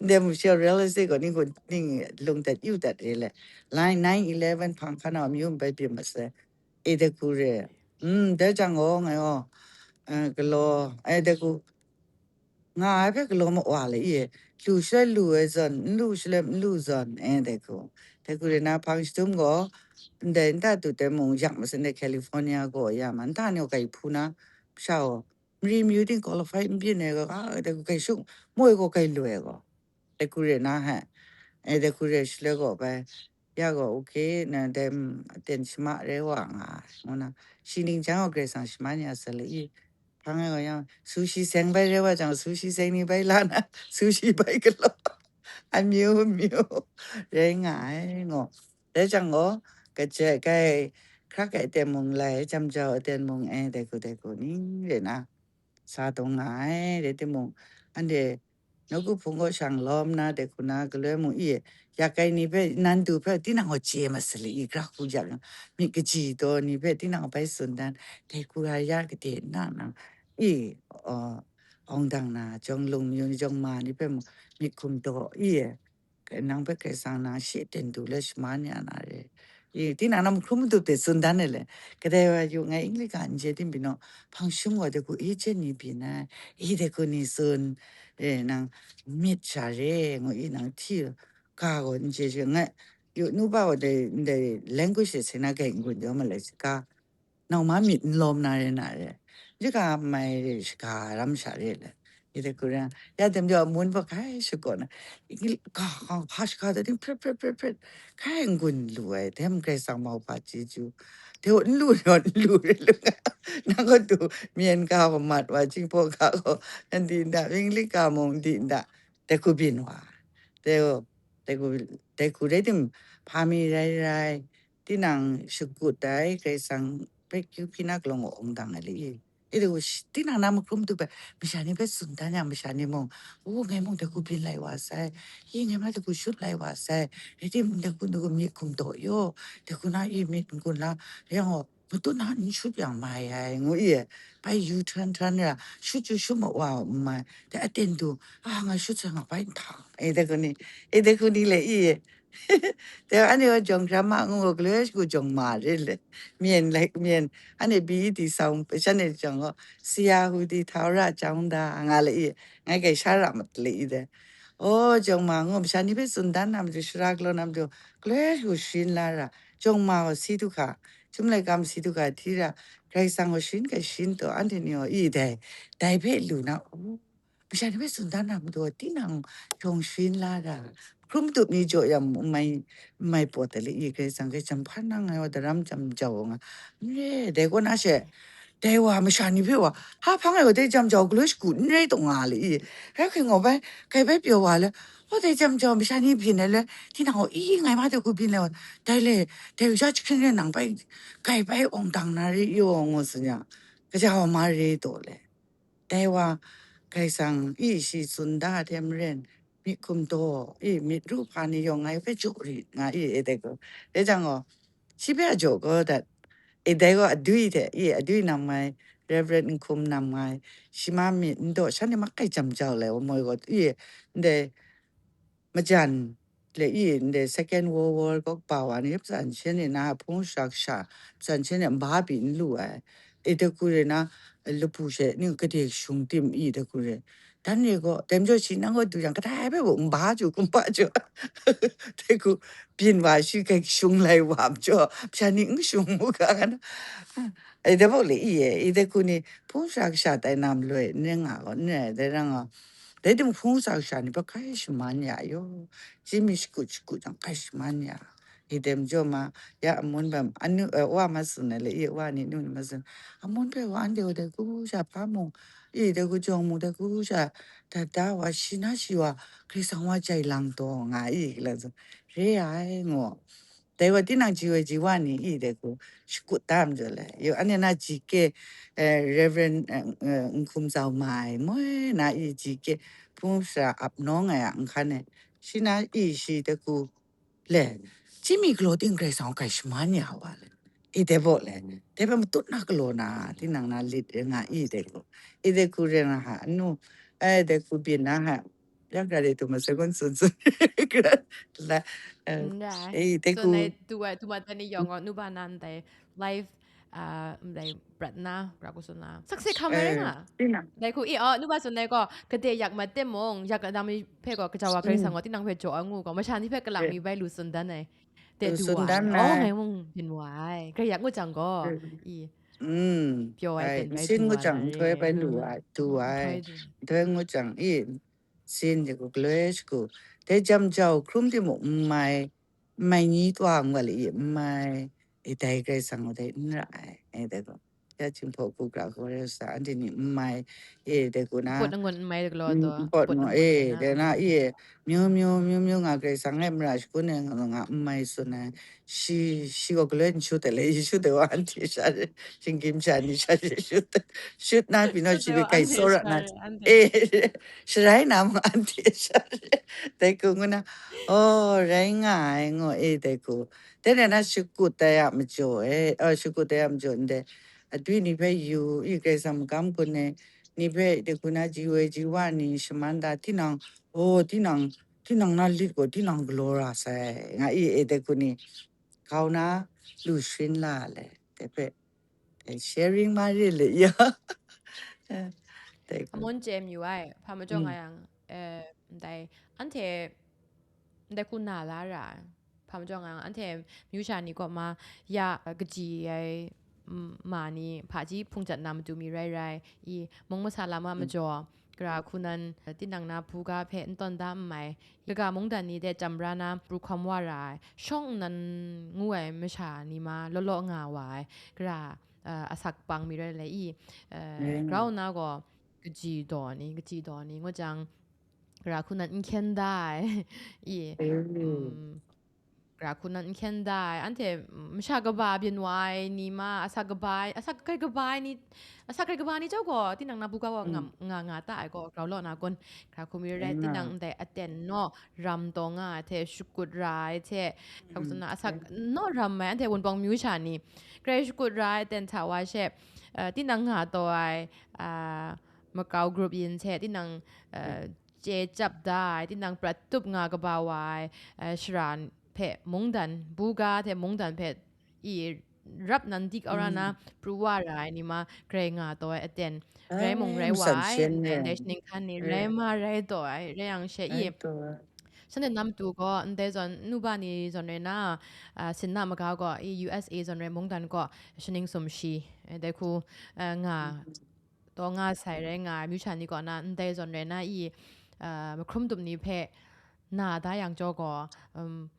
Ndai mu shi real estate gaw ning gaw ning lung dat yu dat re le. Line nine eleven hpang hkan a amyu bai byin mat sai. E de ku re. Mm, dai jang gaw ngai gaw, eh, galaw, e de ku, nga ai hpe galaw ma wa le i, lu shaloi lu ai zawn, n lu shaloi n lu zawn, e, dai hku. Dai hku re na, hpang shadum gaw, ndai nta dut ai mung yak masat, ndai California gaw ya ma, nta ni gaw kai hpu na, masha gaw, mari mayu ting qualify n byin ai gaw, a, dai hku kai shung, moi gaw kai loi ai gaw. Dai hku re na he, e, dai hku re shaloi gaw bai, ya gaw, okay, na dai, mm, aten shama rai wa nga ai, ngu na, shi ningjan gaw Karai Kasang shama ni a sa le i, hpang ai gaw yang, sushi seng bai rai wa jang, sushi seng ni bai la na, sushi bai galaw, amyu myu rai nga ai, ngo. Dai jang gaw, kaja kai, hkrak ai aten mung lai, jam jau aten mung, e, dai hku, dai hku ni re na, sa taw nga ai, rai timung, anhte nawku hpung kaw shang lawm na, dai hku na, galoi mung i, yak ai ni hpe, nan du hpe, tinang gaw chye ma sa le i, gra hku yak yang, myit kaji taw ni hpe, tinang bai tsun dan, dai hku ra ya kade na, nang, i, aw, awng dang na, jawng lung mayu ni, jawng ma ni hpe mung, myit hkum daw, i, nang hpe Karai Kasang nang shi ten du le shama ni a na re. I, tinang na mahkrum madup de tsun dan ai le. Kadai wa yu, ngai English ga n je tim pyi naw, hpang shum gaw dai hku agent ni byin ai, i, dai hku ni tsun, e, nang myit sha re, ngu i, nang hti ga gaw n je she, ngai, yu, nu pa gaw dai, dai language de se na gai n-gun jaw ma lai saga, nau ma myit n lawm na re na re. Yu ga mai re, shaga ram sha re le. I dai hku rai, ya dem jaw mun hpa hkai shakawn ai. Ga, ga, hpa shaga da ting, pret, pret, pret, pret. Hkai n-gun lu ai, dem Karai Kasang mauhpa chyeju. Dai gaw n lu rawt n lu re lu nga. Nang gaw du, myen ga wa mat wa, jingbaw ga gaw, n di n da, English ga mung n di n da. Dai hku byin wa. Dai gaw, dai hku, dai hku rai tim, hpa mi rai rai, tinang shakut ai, Karai Kasang hpe kyu hpyi na kalawng awng dang ai le i. I du shi, tinang na mahkrum tu hpe, masha ni hpe tsun dan yang, masha ni mung, "O, ngai mung dai hku byin lai wa sai, i, ngai ma dai hku shut lai wa sai, rai tim, dai hku, dai hku myit hkum daw yaw, dai hku na i myit n-gun la, yang gaw, matut na n shut yang mai ai," ngu i, bai yu htan htan ra, shut yu shut ma wa n mai, dai aten du, a, ngai shut sai nga bai n htang, e, dai hku ni, e, dai hku ni le i, Dai anhte gaw jawng hkra ma ngu gaw, galoi shagu jawng ma re le. Myen laik myen, anhte B E D sawng, shanhte jawng gaw, Siya Hudi Thawra Jawng Da nga le i, ngai kai sha ra mat le i dai. O, jawng ma ngu, masha ni hpe tsun dan na matu, shara galaw na matu, galoi shagu sharin la ra, jawng ma gaw si du hka, chyum laika ma si du hka hti ra, Karai Kasang gaw sharin kai sharin taw, anhte ni gaw i dai, dai hpe lu na, o, Masha ni hpe tsun dan na matu, tinang jawng sharin la ra, hkrum tup ni jaw yang n mai, n mai pawt ai le i, Karai Kasang hpe jam hpan nang ai wa, daram jam jau nga, n re, dai kaw na she, dai wa masha ni hpe wa, ha hpang ai wa, dai jam jau galoi shagu n rai taw nga le i, rai hkring gaw bai, kai bai pyaw wa le, wa dai jam jau masha ni byin ai le, tinang gaw, i, ngai ma dai hku byin le wa, dai le, dai wa ja jahkring rai nang bai, kai bai awng dang na re yaw, ngu tsun yang, kaja wa ma re taw le. Dai wa, Karai Kasang i shi tsun da hte maren, myit hkum daw i, myit ru hpa ni yawng ngai hpe jaw rit nga i, e dai gaw. Dai jang gaw, shi hpe a jaw gaw dat, e dai gaw adui hte i, adui nam ngai, Reverend Nhkum nam ngai, shi ma myit n daw, shanhte ma kai jam jau lai wa moi gaw, i, ndai, majan le i, ndai Second World War gaw kaba wa ni, matsan shen e na hpung shara kasha, matsan shen e nba pyi n lu ai. E dai hku re na, lapu she ni gade shung tim i dai hku re. Dan re gaw, dai majaw shi nang gaw du yang, kadai hpe gaw nba jaw, kumba jaw. Dai hku byin wa shi kai shung lai wa majaw, masha ni n shung mu ga nga na. E dai bawk le i e, i dai hku ni, hpung shara kasha tai na maloi, n rai nga gaw, n rai, dai rang gaw, Dai tim hpung sa kasha ni hpe hkai shaman ya yaw, chyi mi shakut shakut jang hkai shaman ya. I dai majaw ma, ya amun bam, anu, eh, wa ma tsun ai le, i wa ni nu ni ma tsun. Amun hpe wa anhte wa dai ku sha hpa mung, i dai ku jawng mung dai ku sha, da da wa shi na shi wa, Karai Kasang wa jai lang taw nga i, gala tsun. Re ai, ngu. Dai wa tinang ji woi ji wa ni i dai ku shakut tam jaw le. Yo, ane na ji ke, eh, Reverend, eh, eh, Nhkum Zau mai, moi na i ji ke, hpung sara ap nawng ai a nhkan e, shi na i shi dai ku le, chyi mi galaw ting Karai Kasang kai shaman ya wa le. I dai baw le, dai hpe matut na galaw na, tinang na lit re nga i dai ku. I dai ku re na ha, anu, eh, dai ku byin na ha, yang ga de tu ma sai gun tsun tsun. La, eh, N rai. Eh, dai Tsun ku. Ai tu ai, tu ma tani yawng gaw, nu ba nan dai live, ah, ndai prat na, pra ku tsun na. Sakse hkam rai eh, nga. Tinang. Dai ku, i, oh, nu ba tsun dai gaw, kade yak mat timung, yak dam mi hpe gaw, kaja wa Karai Kasang gaw, tinang hpe jaw ai ngu gaw, masha ni hpe kalak Eh. mi bai lu tsun dan ai. Te Lu du tsun wa dan ai. Oh, ai. Ngai mung byin wa ai. Karai yak ngut jang gaw, Eh. i, Mm. pyaw ai Ai, byin bai nsin du ngut wa jang na nhtoi re. bai lu Mm. ai, du ai. Nhtoi du. Nhtoi ngut jang, i, sin de ku, galoi shagu. Dai jam jau hkrum timung n mai, n mai ni twa n wa le i, n mai, i dai Karai Kasang wa dai n ra ai, e dai gaw. Ya Jinghpaw ku gra gaw re sa, anhte ni n mai, e dai ku na. Mpawt angun n mai galaw Mm, taw, mpawt mpawt ngu, angun e, na, dai na, mm. i, myu myu, myu myu nga Karai Kasang e mara shagun e nga, nga n mai tsun ai. Shi, shi gaw galoi n shut ai le, i shut ai wa anhte sha re, shinggyim sha ni sha re shut ai. Shut na, pyi naw, Shut shi ai bai wa kai anhte tsawra sha na. re, anhte. E, sharai na mung anhte sha re. Dai ku ngu na, oh, rai nga ai ngu, e, dai ku. Dai na na shakut ai a majaw e, oh, shakut ai a majaw ndai. Adwi ni hpe yu, i Karai Kasang magam gun e, ni hpe dai ku na ji woi ji wa ni shaman da, tinang, oh, tinang, tinang na lit gaw, tinang galaw ra sai, nga i e dai ku ni, kau na lu sharin la le, dai hpe, eh, sharing ma re le ya. Eh, dai ku. Amun chye mayu ai, hpa majaw nga Mm. yang, eh, ndai, anhte, ndai ku na la ra ai. Hpa majaw nga yang, anhte myu sha ni kaw ma, ya, kaji ai, mm, ma ni, hpaji hpung jat na matu mi rai rai, i, mung masa lam a Mm. majaw, gara hku nan, tinang na buga hpe n tawn da n mai, kaga mungdan ni de jam ra na pru hkawm wa ra ai, shawng nnan ngu ai masha ni ma law law nga wa ai, gara, eh, asak pang mi rai le i, eh, Mm. grau na gaw, kaji daw ni, kaji daw ni, ngu jang, gara hku nan n hkyen da ai, i, Mm. mm, gara hku nan n hkyen da ai, anhte, mm, masha kaba byin wa ai ni ma, asak kaba ai, asak grai kaba ai ni, asak grai kaba ai ni chyawm gaw, tinang na buga gaw Mm. ngam, nga, nga ta ai gaw, grau law na kun, gara hku mi rai, Mm. tinang ndai aten naw, ram taw nga ai hte, shakut ra ai hte, grau Mm. na asak naw ram ai, anhte Wunpawng myu sha ni, grai shakut ra ai aten hta wa she, eh, tinang nga taw ai, ah, makau grup yin hte, tinang, eh, Mm. chye chyap da ai, tinang prat tup nga kaba wa ai, eh, shara hpe mungdan, buga hte mungdan hpe i rap nan dik aw ra na Mm. pru wa ra ai ni ma, grai nga taw ai aten, rai mung Ai, rai wa masan ai, syen ndai, ne. ndai shaning hkan ni, Eh. rai ma rai taw ai, rai yang she i. Ai, taw ai. Shanhte na matu gaw, ndai zawn, nuba ni zawn rai na, ah, Sinna maga gaw, i U S A zawn rai mungdan gaw, shaning sumshi, eh, dai hku, eh, nga, Mm. taw nga sai rai nga ai, myu sha ni kaw na, ndai zawn rai na i, ah, mahkrum tup ni hpe na da yang jaw gaw, um,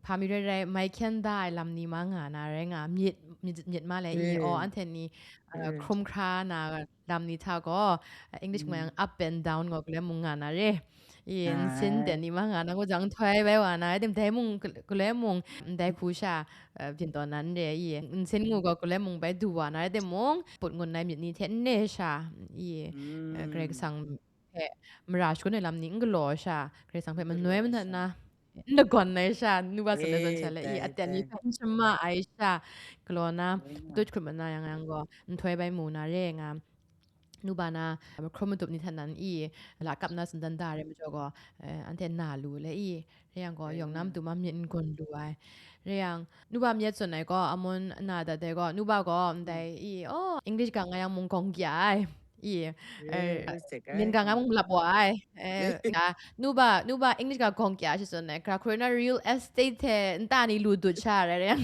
hpa mi rai rai, mai hkyen da ai lam ni ma nga na rai nga, myit, myit, myit ma le i, aw, Mm. anhte ni, ah, Mm. hkrum hkra na lam ni hta gaw, ah, English ma Mm. yang up and down gaw galoi mung nga na re. I, nsin Ah. ten ni ma nga na, ngu jang nhtoi bai wa na, rai tim dai mung, galoi mung, ndai hku sha, eh, byin taw na n re i, nsin ngu gaw galoi mung bai du wa na, rai tim mung, put ngun ai myit ni hte n re sha, i, eh, Karai Mm. Kasang hpe mara shagun ai lam ni n galaw sha, Karai Kasang hpe N manoi galaw manat sha. na, n lagawn ai sha, nuba tsun ai zawn Eh, sha le i, dai, aten ni dai. hpe n shama ai sha, galaw na, Dai nga. tut hkrup mat na yang yang gaw, nhtoi bai mu na re nga, nuba na, mahkrum matup ni hta nan i, lakap na tsun dan da re majaw gaw, eh, anhte na lu le i, re yang gaw, Dai yawng na nga. matu ma myit n gun lu ai. Re yang, nuba myit tsun ai gaw, amun na dat ai gaw, nuba gaw, ndai i, oh, English ga nga yang mung gawng kya ai. I, eh, Eh, se kai. myen ga nga mung lap wa ai. Eh, ya, nuba, nuba English ga gawng kya shi tsun ai. Gara hku rai na real estate hte nta ni lu dut sha rai rai yang.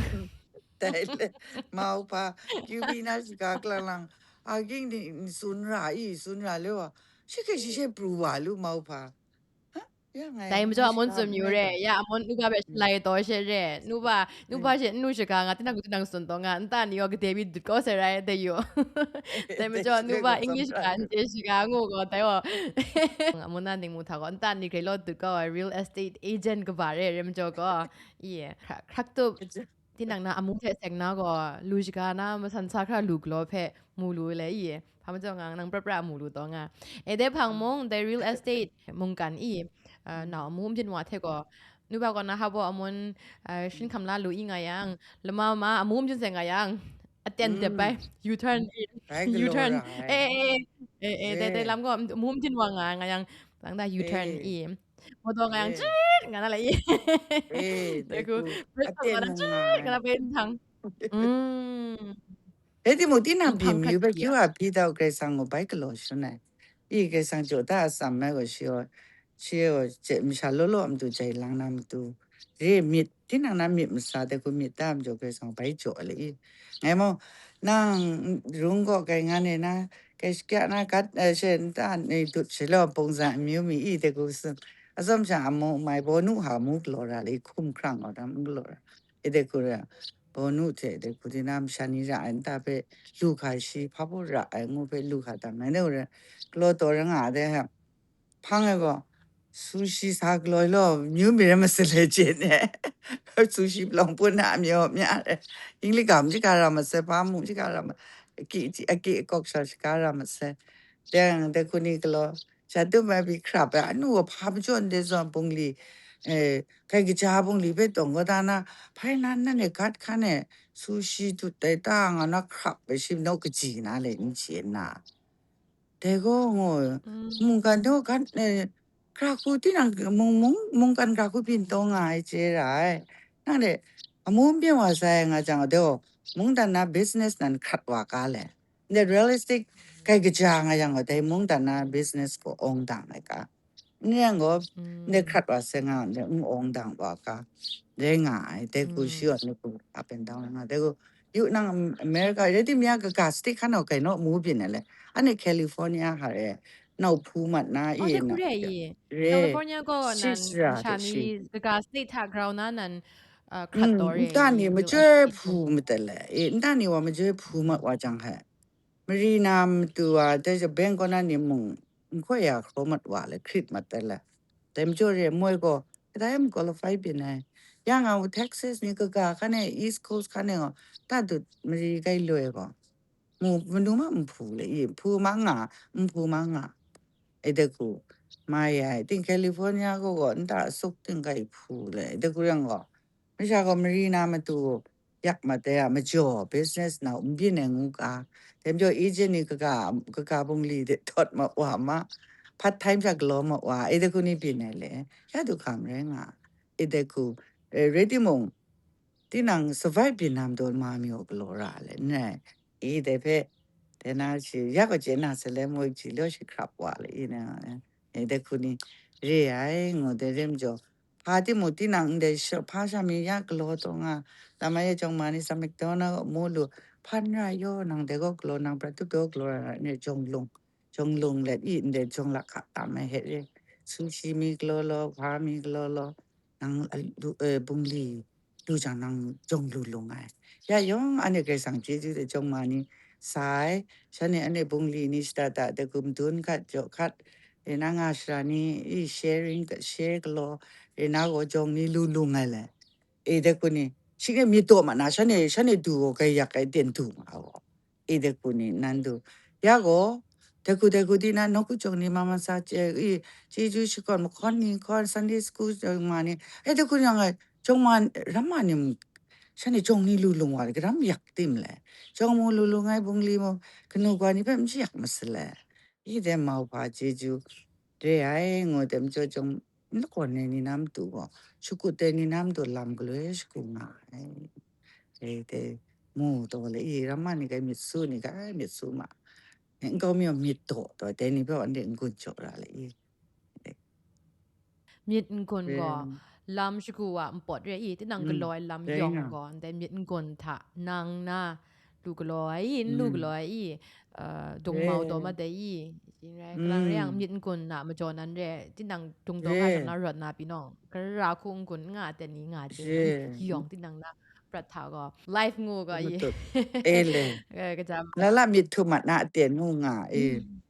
Dai le, mau hpa, Q B na shiga lang lang, a ging ni, ni tsun ra i, tsun ra le wa, Shi hkrai shi she pru wa lu mau hpa. Ha? Ya ngai dai majaw amun tsun yu re, ya amun nuba hpe shalai taw she re, nuba, nuba she nnu shaga nga, tinang tinang tsun taw nga, nta ni gaw gade mi dut kau sai rai, dai yu. Dai majaw nuba English ga, nte shaga ngu gaw, dai gaw. Amun na ning mu hta gaw, nta ni grai law dut kau ai real estate agent kaba re, re majaw gaw, i, hkrak, hkrak tup. Tinang na amu hte seng na gaw, lu shaga na masan sa hkra lu galaw hpe mu lu le i, hpa majaw nga nang pra pra mu lu taw nga. E dai hpang mung, dai real estate mungkan i, ah, nau amu mjin wa hte gaw, nuba gaw na habo amun, ah, shin hkam la lu i nga yang, lama ma amu mjin seng nga yang, aten dep bai, U-turn i, U-turn. Eh, eh, eh, eh, dai, dai lam gaw, amu mjin wa nga, nga yang, lang da U-turn i. Motor nga yang, eh, chit nga na la i. Eh, dai ku, breakfast aten nga na, chit nga na bai ntang. Mm. Dai timung, tinang byin yu bai kyu a pyi dau, Karai Kasang gaw bai galaw shangun ai. I Karai Kasang jaw da atsam mai gaw, shi gaw, shi gaw, masha law law a matu jai lang na matu. Re myit, tinang na myit masa dai ku, myit da majaw Karai Kasang bai jaw ai le i. Ngai mung, nang rung gaw kai nga ne na, kai shakya na gat, eh, she nta ni dut shi law pungzan amyu mi i dai ku, atsawm sha amu mai, bawnu hta mu galaw ra le i, hkum hkrang gaw da mu galaw ra. I dai ku ra, bawnu hte dai ku di na masha ni ra ai nta hpe lu hka shi, hpa baw ra ai ngu hpe lu hka tam ai, dai ku ra, galaw taw ra nga ai dai hpe. Hpang ai gaw, sushi sa galaw law, myu mi rai masat le chye ne. Sushi palawng pun na amyaw mya re. English ga mji ga ra masat, hpa mu mji ga ra ma, aki, aki akawk sha shaga ra masat. Dai, dai hku ni galaw, sha tum ai pyi hkrap ai, anu gaw hpa majaw ndai zawn bungli, eh, kai kaja bungli hpe tawng kau da na, hpai nan, nan e gat hkan e, sushi dut dai ta nga na hkrap ai shi naw kaji na le n chye nna. Dai gaw ngu, mm, mungkan daw hkan, eh, hkra hku tinang mung, mung, mungkan hkra hku byin taw nga ai chye ra ai. Nang de, amu n byin wa sai nga jang, dai gaw, mungdan na business nan hkrat wa ga le. Ndai real estate kai kaja nga yang gaw, dai mungdan na business gaw awng dang ai ga. N yang gaw, mm, ndai hkrat wa sai nga, ndai n awng dang wa ga. Dai nga ai, dai ku, mm, shi gaw ni ku up and down nga, dai ku, yu nang Am-, America, rai timung ya kaga state hkan gaw kai naw mu byin ai le. Anhte California hta re, nau hpu mat na, oh, i dai na, ku re i. Re. California gaw nan six ra masha de ni shi. Kaga state hta grau na nan, uh, hkrat, mm, taw re nta ni i, majoi real estate hpu gaw. Madat le. E, nta ni wa majoi hpu mat wa jang hai. Mari na matu wa, dai ja bank kaw na ni mung, n hkoi ya hkraw mat wa le, hkrit mat ai le. Dai majaw re moi gaw, kadai m qualify byin ai. Ya nga u Texas ni kaga hkan e, East Coast hkan e gaw, ta dut mari kai loi gaw. Mu, manu ma n hpu le, i, hpu ma nga, n hpu ma nga. E dai ku, mai ai, ting California gaw gaw, nta asuk ting kai hpu le, e dai ku yang gaw. Masha gaw mari na matu, yak mat ai a majaw, business nau n byin ai ngu ga, dai majaw agent ni kaga, kaga bungli de thawt ma wa ma, part time sha galaw ma wa, e dai ku ni byin ai le, ya du hkam rai nga, e dai ku, eh, rai timung, tinang survive byin na matu ma mi gaw galaw ra le, n rai, e dai hpe, dai na shi, ya gaw chye na se le, moi ji law shi hkrap wa le, i na, e dai ku ni re ai, ngu dai re majaw, hpa timung tinang ndai sha-, hpa sha mi ya galaw taw nga, lam ai e jawng ma ni sa McDonald mu lu, hpan ra yaw nang dai gaw galaw, nang prat tup gaw galaw ra, ne jawng lung, jawng lung let i, ndai jawng lak hka tam ai hte re, sushi mi galaw law, hpa mi galaw law, nang a lu, eh, bungli lu jang nang jawng lu lung ai. Ya yawng anhte Karai Kasang chyeju de jawng ma ni sa ai, shanhte anhte bungli ni shada da de gum dun hkat jaw hkat, e na nga shara ni i sharing, share galaw, e na gaw jawng ni lu lung ai le. E dai ku ni, shi e myit daw ma na, shanhte, shanhte du gaw kai yak ai ten du ma gaw. E dai ku ni, nan du. Ya gaw, dai ku, dai ku di na, nawku jawng ni ma ma sa chye, i, chyeju shakawn mahkawn ni hkawn, Sunday school jawng ma ni, e dai ku ni yang ai, jawng ma, ram ma ni, shanhte jawng ni lu lung wa, garam yak tim le. Jawng mu lu lung ai bungli mu, kanu ga ni hpe n yak ma sa le. I dai mau hpa chyeju re ai, ngu dai majaw jawng, lakawn ai ni na matu gaw, shakut ai ni na matu lam galoi shagu nga ai. Dai, dai, mu taw le i, ram ma ni kai myit su ni kai myit su ma. Nkau mi myit daw taw, dai ni hpe anhte n-gun jaw ra le i. Myit n-gun gaw, lam shagu a npawt re i, tinang galaw ai lam yawng gaw, ndai myit n-gun hta nang na lu galaw ai i, n lu galaw ai i, uh, dung mau taw mat ai i, Yin rai, kalang re yang, mm, myit n-gun na majaw nan re, tinang dungdawng a, re, sham na rawt na pyi nawng, gara hku n-gun n nga ten ni nga chye, re, yawng tinang na prat hta gaw, life ngu gaw, i. Matut. E le. Eh, kaja ma. Lala myit htum mat na aten ngu nga, e. Mm.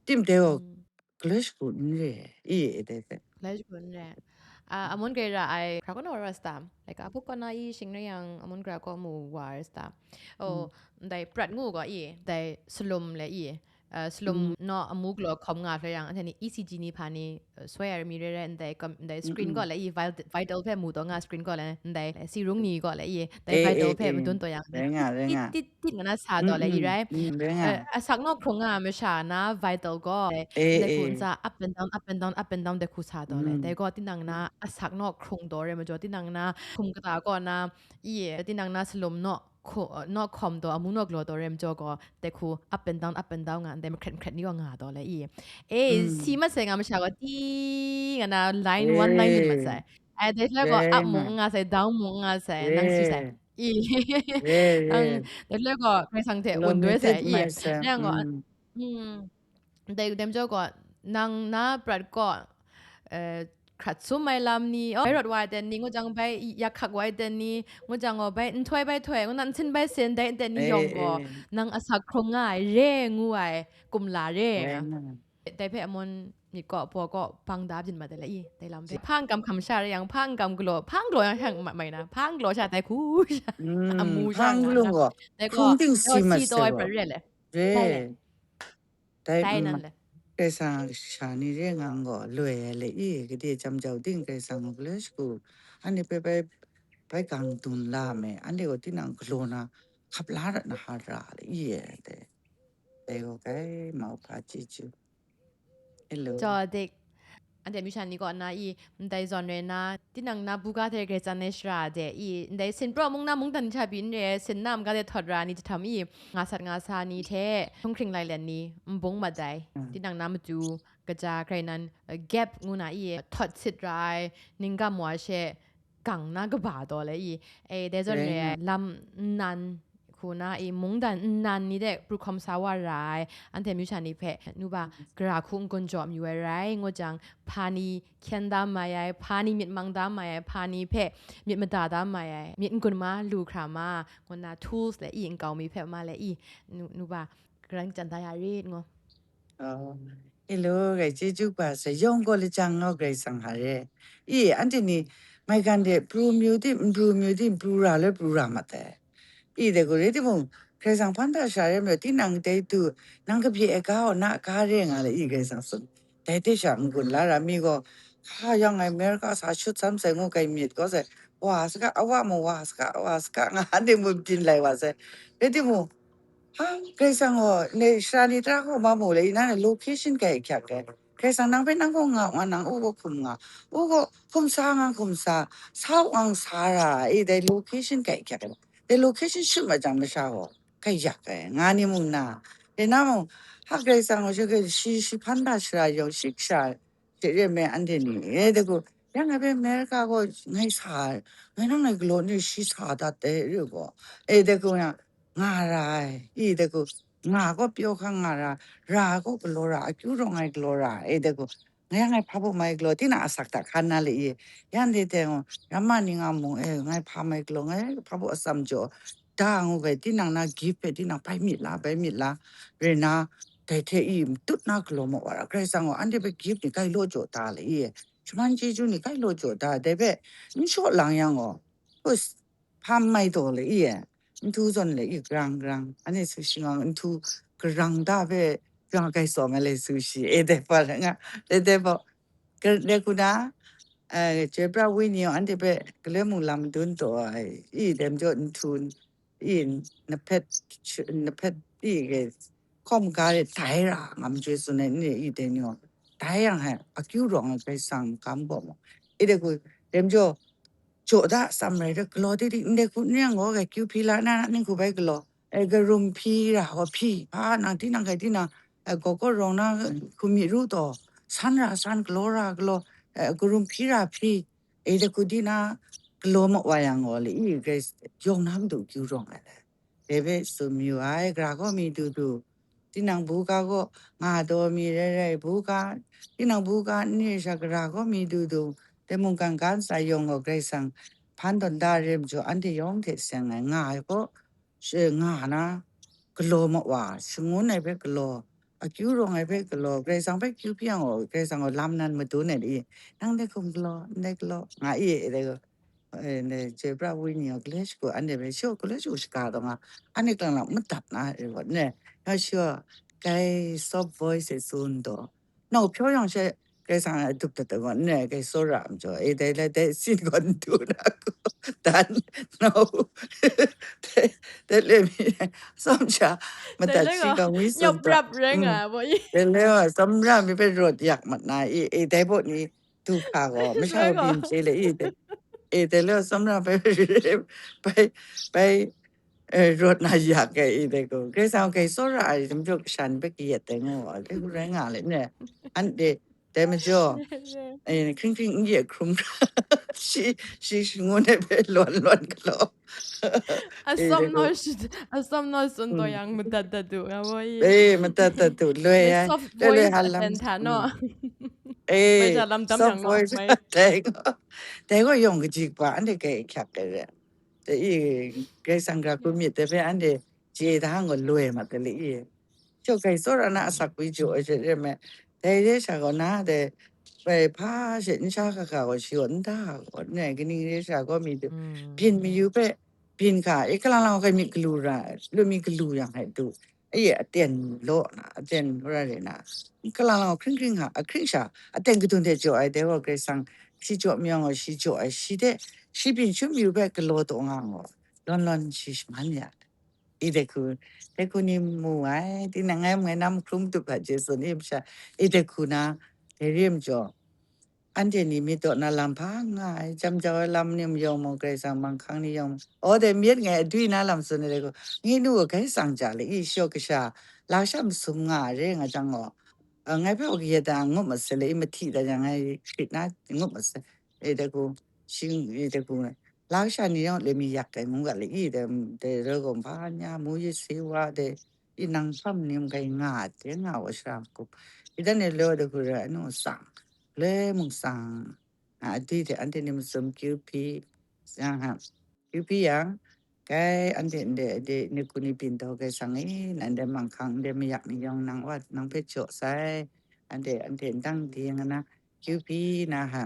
Tim de gaw, mm, galoi shagu n re, i, e de de. Galoi shagu n re. Ah, amun gara ai, hkra kaw na wa ras ta? Like, a buk kaw na i shing re yang, amun gara kaw mu wa ras ta? Oh, mm, ndai prat ngu gaw i, ndai salum le i, ah, salum, mm, naw amu galaw hkawm nga hkra yang, anhte ni E C G ni hpa ni, uh, soi ai mi re re, ndai kam-, ndai screen, mm, gaw le i, vit-, vital hpe mu taw nga screen gaw le, ndai, eh, sirung ni gaw le i, ndai, eh, vital, eh, hpe, eh, madun taw yang, rai nga, rai tit, nga, tit, tit nga na sa taw le i, mm, mm, rai. Mm, rai nga. Eh, asak naw hkrung nga masha na vital gaw, eh, ndai hku, eh, ntsa up and down, up and down, up and down dai hku sa taw le. Mm. Dai gaw tinang na asak naw hkrung taw re majaw, tinang na hkum kata kaw na, i, tinang na salum naw hku-, naw hkawm taw, amu naw galaw taw re majaw gaw, dai hku up and down, up and down nga, ndai mahkret mahkret ni gaw nga taw le i. Eh, mm, si mat sai nga masha gaw, ti nga na line, one line yin mat sai. Eh. Ai, dai shaloi gaw, rai up mung nga, nga sai, down mung nga sai, nang si sai. Rai. I. Rai, rai. Ang, dai shaloi gaw, Karai Kasang hte wun doi sai, i. Lawm rai sai. Rai yang gaw, mm, mm, dai, dai majaw gaw, nang na prat gaw, eh, hkrat sum ai lam ni, oh, bai rawt wa ai ten ni, ngu jang bai yak hkak wa ai ten ni, ngu jang gaw bai nhtoi bai htoi, ngu na nsin bai sen dai ten ni, eh, yawng gaw, eh, nang asak hkrung nga ai, re ngu ai, kumla re nga. Rai nga. Dai hpe amun myit kaw, paw kaw, bang da byin mat ai le i, dai lam hpe. Hpa n kam hkam sha re yang, hpa n kam galaw, hpa n galaw yang hkang ma-, mai na, hpa n galaw sha dai hku sha, mm, amu sha hpa n nga galaw na. Dai gaw, hkrung ting dai gaw si mat si taw sai ai gaw. Prat re le. Re. Dai le. Dai, dai nan ma-, le. Karai Kasang sha ni re nga gaw, loi ai le i, gade jam jau ting Karai Kasang gaw galoi shagu, anhte hpe bai, bai gang dun la me, anhte gaw tinang galaw na, hkap la rat na hara le i, dai. Dai gaw kai, mau hpa chyeju. Hello. Jaw dik. Anhte myu sha ni kaw na i, ndai zawn re na, tinang na buga hte grai tsan ai shara de i, ndai sin praw mung na mungdan ni hta pyi n re, sin na mungga de htawt ra ni jahtam i, nga sat nga sa ni hte, htunghkring lailen ni, n bung mat ai, mm, tinang na matu, kaja grai nan, eh, gap ngu na i, htawt sit ra ai, ninggam wa she, gang na kaba taw le i, e, dai zawn re ai, lam nnan hku na i, mungdan nnan ni de pru hkawm sa wa ra ai, anhte myu sha ni hpe, nu ba, gara hku n-gun jaw mayu ai rai, ngu jang, hpa ni hkyen da mai ai, hpa ni myit mang da mai ai, hpa ni hpe myit mada da mai ai, myit n-gun ma, lu hkra ma, ngu na tools le i, nkau mi hpe ma le i, nu, nu ba, garan chyan da ya rit ngu. Oh, hello, grai chyeju kaba sai, yawng gaw lajang gaw Karai Kasang hta re. I, anhte ni maigan de pru mayu tim, n pru mayu tim, pru ra le pru ra mat ai. I, dai gaw rai timung, Karai Kasang hpan hta sha re majaw, tinang dai du, nang kabye ai ga gaw na ga re nga le i, Karai Kasang tsun. Dai hte sha n-gun la ra mi gaw, hka yang ai America sa shut sam sai ngu grai myit gaw sai, wa saga, awa mung wa saga, wa saga nga, anhte mung byin lai wa sai. Rai timung, Ha, Karai Kasang gaw, ndai sara ni tara gaw ma mu le, inan location kai hkyak ai. Karai Kasang nang hpe nang gaw nga nga, nang u gaw hkum nga, u gaw hkum sa nga hkum sa, sa u nga sa ra ai, dai location kai hkyak ai. Dai location shut mat jang masha gaw, kai yak ai, nga ni mung na. Dai na mung, ha, Karai Kasang gaw, shi, shi, shi hpan da shara yawng, shi kasha, hte re ai anhte ni, e, dai gaw, ya ngai hpe America gaw ngai sa ai, ngai nang ngai galaw ni shi sa dat ai re gaw, e, dai gaw, ya, nga ra ai, i, dai gaw, nga gaw pyaw hkang nga ra, ra gaw galaw ra, akyu rawng ai galaw ra, e, dai gaw, ngai ngai hpa baw mai galaw, tinang asak hta hkan na le i, ya ndai teng gaw, ramma ni nga mung, e, ngai hpa mai galaw, ngai hpa baw atsam jaw, da ngu gai, tinang na gift hpe tinang bai myit la, bai myit la, re na, dai hte i, matut na galaw ma wa ra, Karai Kasang gaw, anhte hpe gift ni kai law jaw da le i, shaman chyeju ni kai law jaw da, dai hpe n shaw lang yang gaw, us, hpa mai taw le i, nhtu zawn le i, grang grang, anhte su shi nga, nhtu grang da hpe, grang kai tsawm ai le su shi, e dai hpa le nga, dai dai hpa, Ka-, dai hku na, eh, chyoi pra woi ni yawng anhte hpe galoi mung lam madun taw ai, i, dai majaw nhtu, i, nahpet, nahpet, i, hkawm ga de dai ra, ngam chyoi tsun ai, n re i, dai ni yawng, dai yang hai, akyu rawng ai Karai Kasang kam gaw mu. I, dai hku, dai majaw, jaw da, tsam rai da, galaw di di, ndai hku n yang gaw, grai kyu hpyi la na, ning hku bai galaw, e, karum hpyi ra gaw hpyi, hpa nang tinang kai tinang, e, gaw gaw rawng na, hku myit ru taw, san ra san, galaw ra galaw, e, karum hpyi ra hpyi, e, dai hku di na, galaw ma wa yang gaw, le, i, grai yawng na madu kyu rawng ai. Dai hpe tsun mayu ai, gara gaw mi du du, tinang buga gaw nga taw mi rai rai, buga, tinang buga n re sha gara gaw mi du du, dai mungkan ga ntsa yawng gaw Karai Kasang hpan tawn da re majaw, anhte yawng hte seng ai nga ai gaw, shi-, nga na, galaw ma wa, shangun ai hpe galaw, akyu rawng ai hpe galaw, Karai Kasang hpe kyu hpyi yang gaw, Karai Kasang gaw lam nan madun ai de, nang dai hkum galaw, ndai galaw, nga i, dai gaw, eh, ndai chyoi pra woi ni gaw, galoi shagu, anhte hpe shagu, galoi shagu shaga taw nga, anhte lang lang madat na, e gaw, ne, nga shagu, kai soft voice e tsun taw, nau hpyaw yang she, Karai Kasang a dup dat dat gaw, ne, kai tsawra majaw, e dai la dai sin gaw n du na gaw, dan, nau, dai, dai le mi, tsawm sha, Dai madat le shi gaw, gaw ngwi nyawp tsun taw, prap rai nga mm. ai baw i. Dai le gaw, tsawmra mi hpe rawt yak mat na, e, e dai baw ni, du hkra gaw, masha Rai gaw gaw. Byin chye le, i, dai, e dai le gaw, tsawmra bai, bai, bai, eh, rawt na yak ai, i dai gaw, Karai Kasang kai tsawra ai, majaw kasha ni hpe kayat dai ngu, dai hku rai nga le, ne, anhte, dai majaw, Rai, rai. eh, hkring hkring n ye hkrum hkra, shi, shi shangun ai hpe lawn lawn galaw. Eh, Atsawm dai gaw, naw shi, atsawm naw tsun taw mm. yang madat dat du, nga baw i. Eh, madat dat du, loi Dai ai, soft loi loi voice hal lam, aten hta naw. mm. Eh, Bai ja lam dam soft yang naw, voice, mai. dai gaw, dai gaw yawng kaji kaba, anhte kai hkyak ai re. Dai i, Karai Kasang gara hku myit dai hpe anhte chye da hang gaw loi mat ga le i. Shawng kai tsawra na asak wi jaw ai hte re ai, dai re sha gaw na dai, bai hpa she n sha hkra hkra gaw shi gaw n da gaw, n rai, kaning re sha gaw mi du, byin Mm. mayu hpe, byin hka, e, kalang lang hkai myit galu ra, lu mi galu yang hkai du, e, aten law na, aten ra re na, kalang lang hkring hkring hka, ahkring sha, aten kadun hte jaw ai, dai gaw Karai Kasang shi jaw mayawng gaw shi jaw ai, shi hte, shi byin shu mayu hpe galaw taw nga gaw, lawn lawn shi shaman ya. I dai hku, dai hku ni mu ai, tinang ngai, ngai na mahkrum tup hta Jesu ni masha, i dai hku na, dai re majaw, anhte ni myit daw na lam hpa nga ai, jam jau ai lam ni yawng mung, Karai Kasang manghkang ni yawng mung, aw, dai myit ngai adwi na lam tsun ai dai hku, ngai nu gaw Karai Kasang ja le, i shaw kasha, la sha masum nga ai re nga jang gaw, a, ngai hpe wa kayat da, n ngup masai le, i mahti da jang, ngai hkrit na, n ngup masai, i dai hku, shing, i dai hku, la kasha ni yawng le mi yak ai ngu ga le i, dai, dai rai gaw, hpa nya, mu ye se wa, dai, i nang hpam ni mung kai nga, de nga wa shara magup. I dan e law de hku rai, anu tsang, le mung tsang, a, adwi hte anhte ni masum kyu hpyi, yang ha, kyu hpyi yang, kai anhte ndai, de, ni hku ni byin taw Karai Kasang e, nan dai manghkang, ndai mayak ni yawng nang wa, nang hpe jaw sai, anhte, anhte ndang di nga na, kyu hpyi na ha,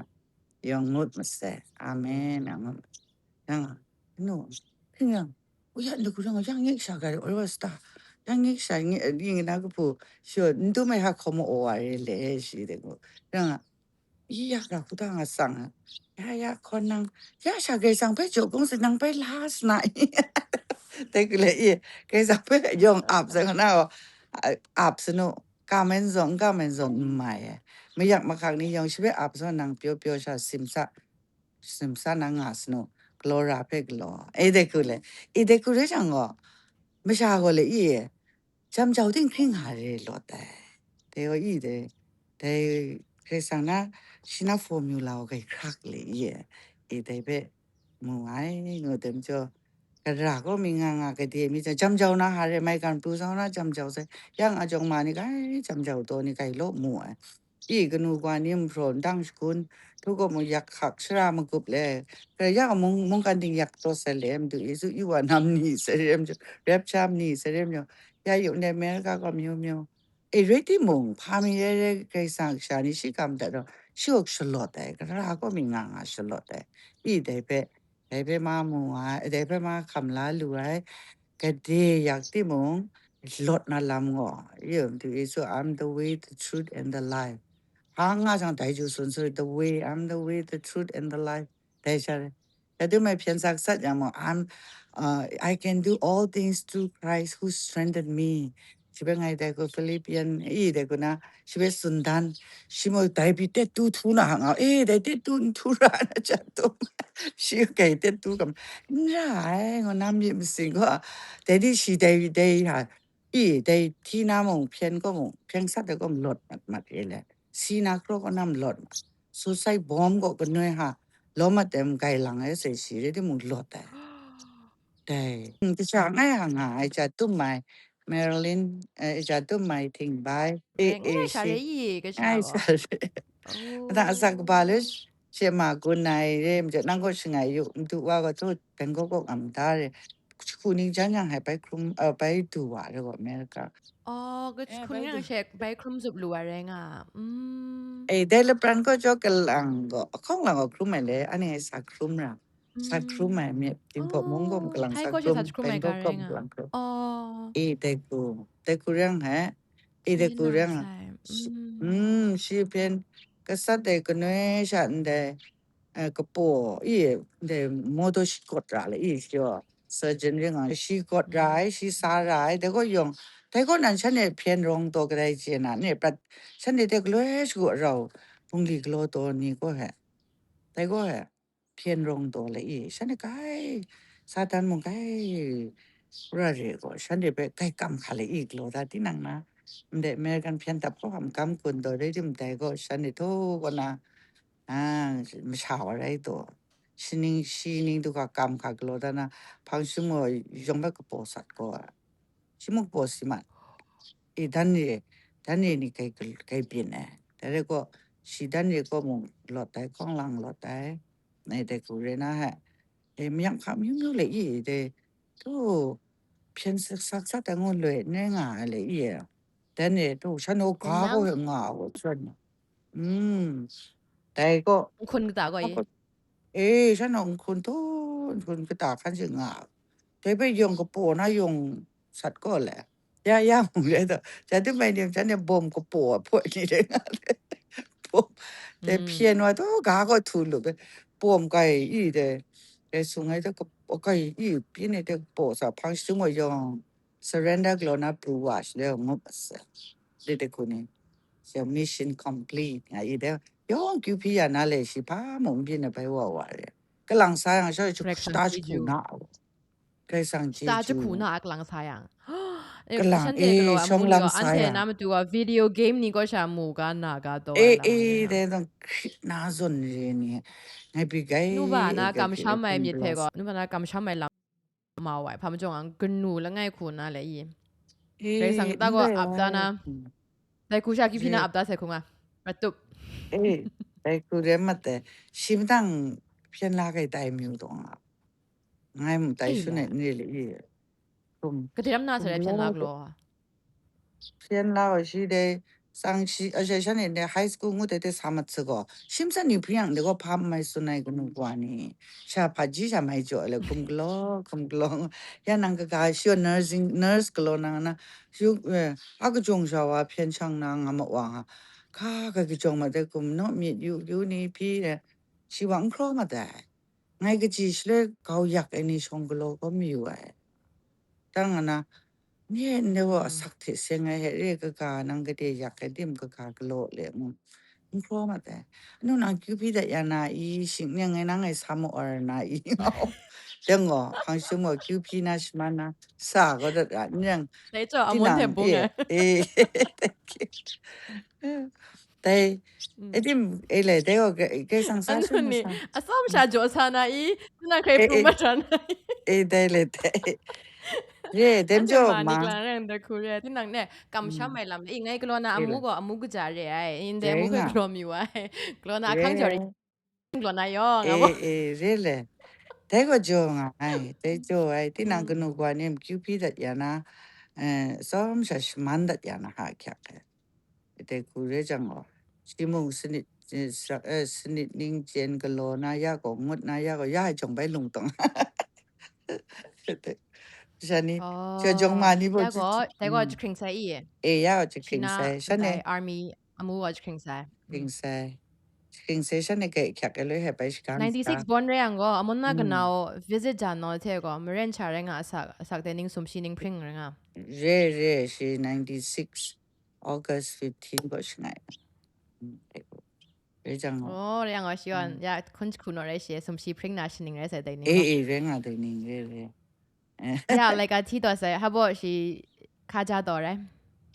yawng ngut masai. Amen, a ngut masai. Yang, anu, hping yang, u ya, ndu hku rang, yang ngi sha ga, ora sta, yang ngi sha, ngi, ngi na kapu, sho, ndu mai ha hkawm o wa re le, shi de gu. Yang, i ya ga hku ta nga sang, ya, ya, hkawn nang, ya sha Karai Kasang hpe jaw kung si nang bai la sa na i. Dai gu le, i, Karai Kasang hpe yawng ap sa nga na, o, a, ap sa nu, ka men zawn, n ka men zawn, n mai ai. Mayak mahkak ni yawng shi hpe ap zawn nang pyaw pyaw sha, simsa, simsa na nga sa nu, galaw ra hpe galaw. E dai hku le, e dai hku rai jang gaw, masha gaw le i, jam jau ting hpring nga re lawt ai. Dai gaw i dai, dai Karai Kasang na, shi na formula gaw grai hkrak le i, e dai hpe mu ai, ngu dai majaw, gara gaw mi nga nga gade mi jang, jam jau na ha re, maigan pru sau na jam jau sai, yang a jawng ma ni grai jam jau taw ni grai law mu ai. I kanu kwa ni nhpraw ndang shagun, htu gaw mung yak hkak shara magup le, gara ya mung, mungkan ting yak taw sai le, Madu Yesu i wa nam ni sai re majaw, rapture ni sai re majaw, ya yu ndai America gaw myu myu. E rai timung, hpa mi rai rai, Karai Kasang kasha ni shi kam dat gaw, shi gaw shalawt ai, gara gaw mi nga nga shalawt ai. I dai hpe, dai hpe ma mu ai, dai hpe ma hkam la lu ai, gade yak timung, lawt na lam gaw, yu, Madu Yesu, "I'm the way, the truth, and the life." Hpa nga jang dai ju sun su, "The way, I'm the way, the truth, and the life." Dai sha, dai tu mai hpyen sa gasat yang mung, "I'm, uh, I can do all things through Christ who strengthened me." Shi hpe ngai dai hku Philippian, i, dai hku na, shi hpe tsun dan, shi mung dai pyi tet tu htu na nga, e, dai tet tu n htu ra na jat tum, shi kai tet tu kam, n ra ai, ngu na myit masin gaw, dai di shi dai, dai ha, i, dai hti na mung, hpyen gaw mung, hpyen sat ai gaw lawt mat mat e le, si na hkraw gaw na lawt mat, suicide bomb gaw kanoi ha, lawm mat ai mung gailang ai sai shi rai timung lawt ai. Dai, mm, kasha ngai ha nga ai jat tum ai, Maryland, eh, ja tum mai ting bai. Eh, Ngai eh, sha shi. Re yi, kasha Ngai gaw. Sha re. Oh. Mada asak kaba le, she ma gun ai re, mja nang gaw shangai yu, mdu wa gaw tu, Bangkok gaw ngam da re. Hku ning jan yang hai bai hkrum, eh, bai du wa re gaw America. Oh, Eh, kachahkun bai yang du. She bai hkrum zup lu wa re nga. Mm. Eh, dai lapran gaw jaw kalang gaw, akawng lang gaw hkrum ai le, ani sa hkrum ra. Sa hkrum ai, mm, mi, Tingpawk mung gaw Oh, kalang Thai sa gaw she hkrum, sa hkrum ai Bangkok ka re gaw nga. Kalang hkrum. Oh. Eh, dai ku, dai ku reng hai. Eh, dai ku reng. Sai. Mm. Mm, shi hpyen, kasat dai kanoi sha ndai, eh, kapaw, i, ndai motor shi kawt ra le, i, shi gaw. Surgeon ring ai, shi kawt ra ai, shi sa ra ai, dai gaw yawng, dai gaw nan shanhte hpyen rawng taw kadai chye na, ne prat, shanhte hte galoi shagu arau, bungli galaw taw ni gaw he. Dai gaw he, hpyen rawng taw le i, shanhte kai, Satan mung kai, ra re gaw, shanhte hpe kai kam hka le i galaw da, tinang na, ndai American hpyen tap hkawhkam kam kun taw, rai tim dai gaw, shanhte htaw kaw na, a, masha wa rai taw, shi ning, shi ning du hka kam hka galaw da na, hpang shim gaw yawng bai kapaw sat gaw, shi muk paw si mat. E, dan re, dan re ni kai, kai byin ai. Dai re gaw, shi dan re gaw mung lawt ai, hkawng lang lawt ai. Nai dai ku re na he. E, mayam hka myu myu le i, dai, tu, hpyen sak sak sat ai ngu loi, ne nga ai le i e. Dan re, tu, shan o ga gaw he nga ai gaw, shan. Mm. Dai gaw, nhkun kata gaw i? Ako, eh, shan o nhkun tu, nhkun kata hkan shi nga. Dai hpe yawng kapaw na yawng sat gaw le. Ya, ya mu le taw. Ja tu mai ni, shan e bawm kapaw a poi ni le nga le. Bawm. Dai, mm, hpyen wa tu, ga gaw htu lup e. Bawm kai i dai. Dai sung ai ta kapaw kai i, pyi ni dai kapaw sa hpang shachyum wa yawng. Surrender galaw na pru wa shaloi ngu ma sai. Dai dai hku ni, so mission complete nga i dai, yawng kyu hpyi ya na le shi hpa mung n byin ai bai wa wa re. Kalang sa yang sha Karai Kasang shata chyeju. Jahku na. Karai Kasang shata jahku jahku. Na a kalang sa yang. Eh, kalang, shanhte eh, galaw a shawng mun lang gaw, sa anhte yang. Na matu gaw video game ni gaw sha mu ga na ga taw eh, ai lam eh, nga. Dai dang hkrit na zawn re ni. Ngai bi gai, nuba na dai kamsham ai myit hpe gaw, nuba na kamsham ai lam mau ai, hpa majaw nga, kanu langai hku na le i. Karai Kasang ta gaw ap da na, dai hku sha kyu hpyi na ap da sai hku nga, atup. Eh, dai hku re mat ai, shi madang hpyen la kai tai myu taw nga. Ngai mu tai shun ai n re le i. Hkum, kade ram na sa re hpyen la galaw? Hpyen la wa shi dai, tsang shi, a, sha shan e dai high school ngut ai hte sa mat sa gaw, shim san ni hpring yang dai gaw hpa n mai tsun ai kanu kawa ni, sha hpa ji sha mai jaw ai le, hkum galaw, hkum galaw, ya nang kaga shi gaw nursing, nurse galaw na, na, yu, eh, a kajawng sha wa hpyen shang na nga ma wa nga, hka, hka kajawng mat ai hkum naw myit yu, yu ni hpyi, eh, shi wa n hkraw mat ai. Ngai kaji shaloi kau yak ai ni shawng galaw kau mayu ai. Tang ana, nye ndai wa asak hte seng ai hte re kaga nang gade yak ai tim kaga galaw le ngu, n hkraw mat ai. Anu nang kyu hpyi dat ya na i, shing nang ngai nang ngai sa mu ar na i, ngau. Dang gaw, hpang shum gaw kyu hpyi na shaman na, sa kau dat ra, n yang, dai chyawm amun tinang hte bung e, ai. E, thank you. Dai, mm, e tim, e le, dai gaw, kai, kai sang sa anu shun ni, masang. Atsawm sha jaw sa na i, tinang hkrai e, pru e, mat ra na i. E, dai le, dai. Ye, dem anhte jaw ma ni ma. Klang reng da hku re, tinang ne, kamsham mm. Ai lam le, i ngai galaw na e amu le. Gaw, amu kaja re ai, i ndai e amu hpe nga. Galaw mi wa ai, galaw na re. Ahkang jaw re. Galaw na yawng, e, abo. E, re le. Dai gaw jaw nga ai, dai jaw ai, tinang mm. Kanu kawa ni makyu hpyi dat ya na, eh, tsawm sha shaman dat ya na ha hkyak ai. Dai hku re jang gaw, shi mung sanit, eh, sa-, eh, sanit ning chyen galaw na ya gaw, ngut na ya gaw, ya ai jawng bai lungtawng. Sha ni, sha jawng ma ni baw ya gaw, dai gaw mm. Jahkring sai i. E, ya gaw jahkring sai. Sha ne. Dai army amu gaw jahkring sai. Jahkring sai. Jahkring sai, sha ne kai hkyak e loi hpe bai shagang ninety-six sa. Born re yang gaw, amun na mm. Kanau visit jan naw hte gaw, maren sha rai nga asak, asak dai ning sumshi ning hpring rai nga. Re, re, shi ninety-six. August fifteen gaw shangai. Mm, re jang gaw. Oh, re yang gaw shi wan, mm. Ya, hkun jahku naw rai shi, sumshi hpring na shaning rai sai dai ning gaw. E, e, rai nga dai ning, re, re. Ya, laika hti taw sai, hpa baw shi hkaja taw rai.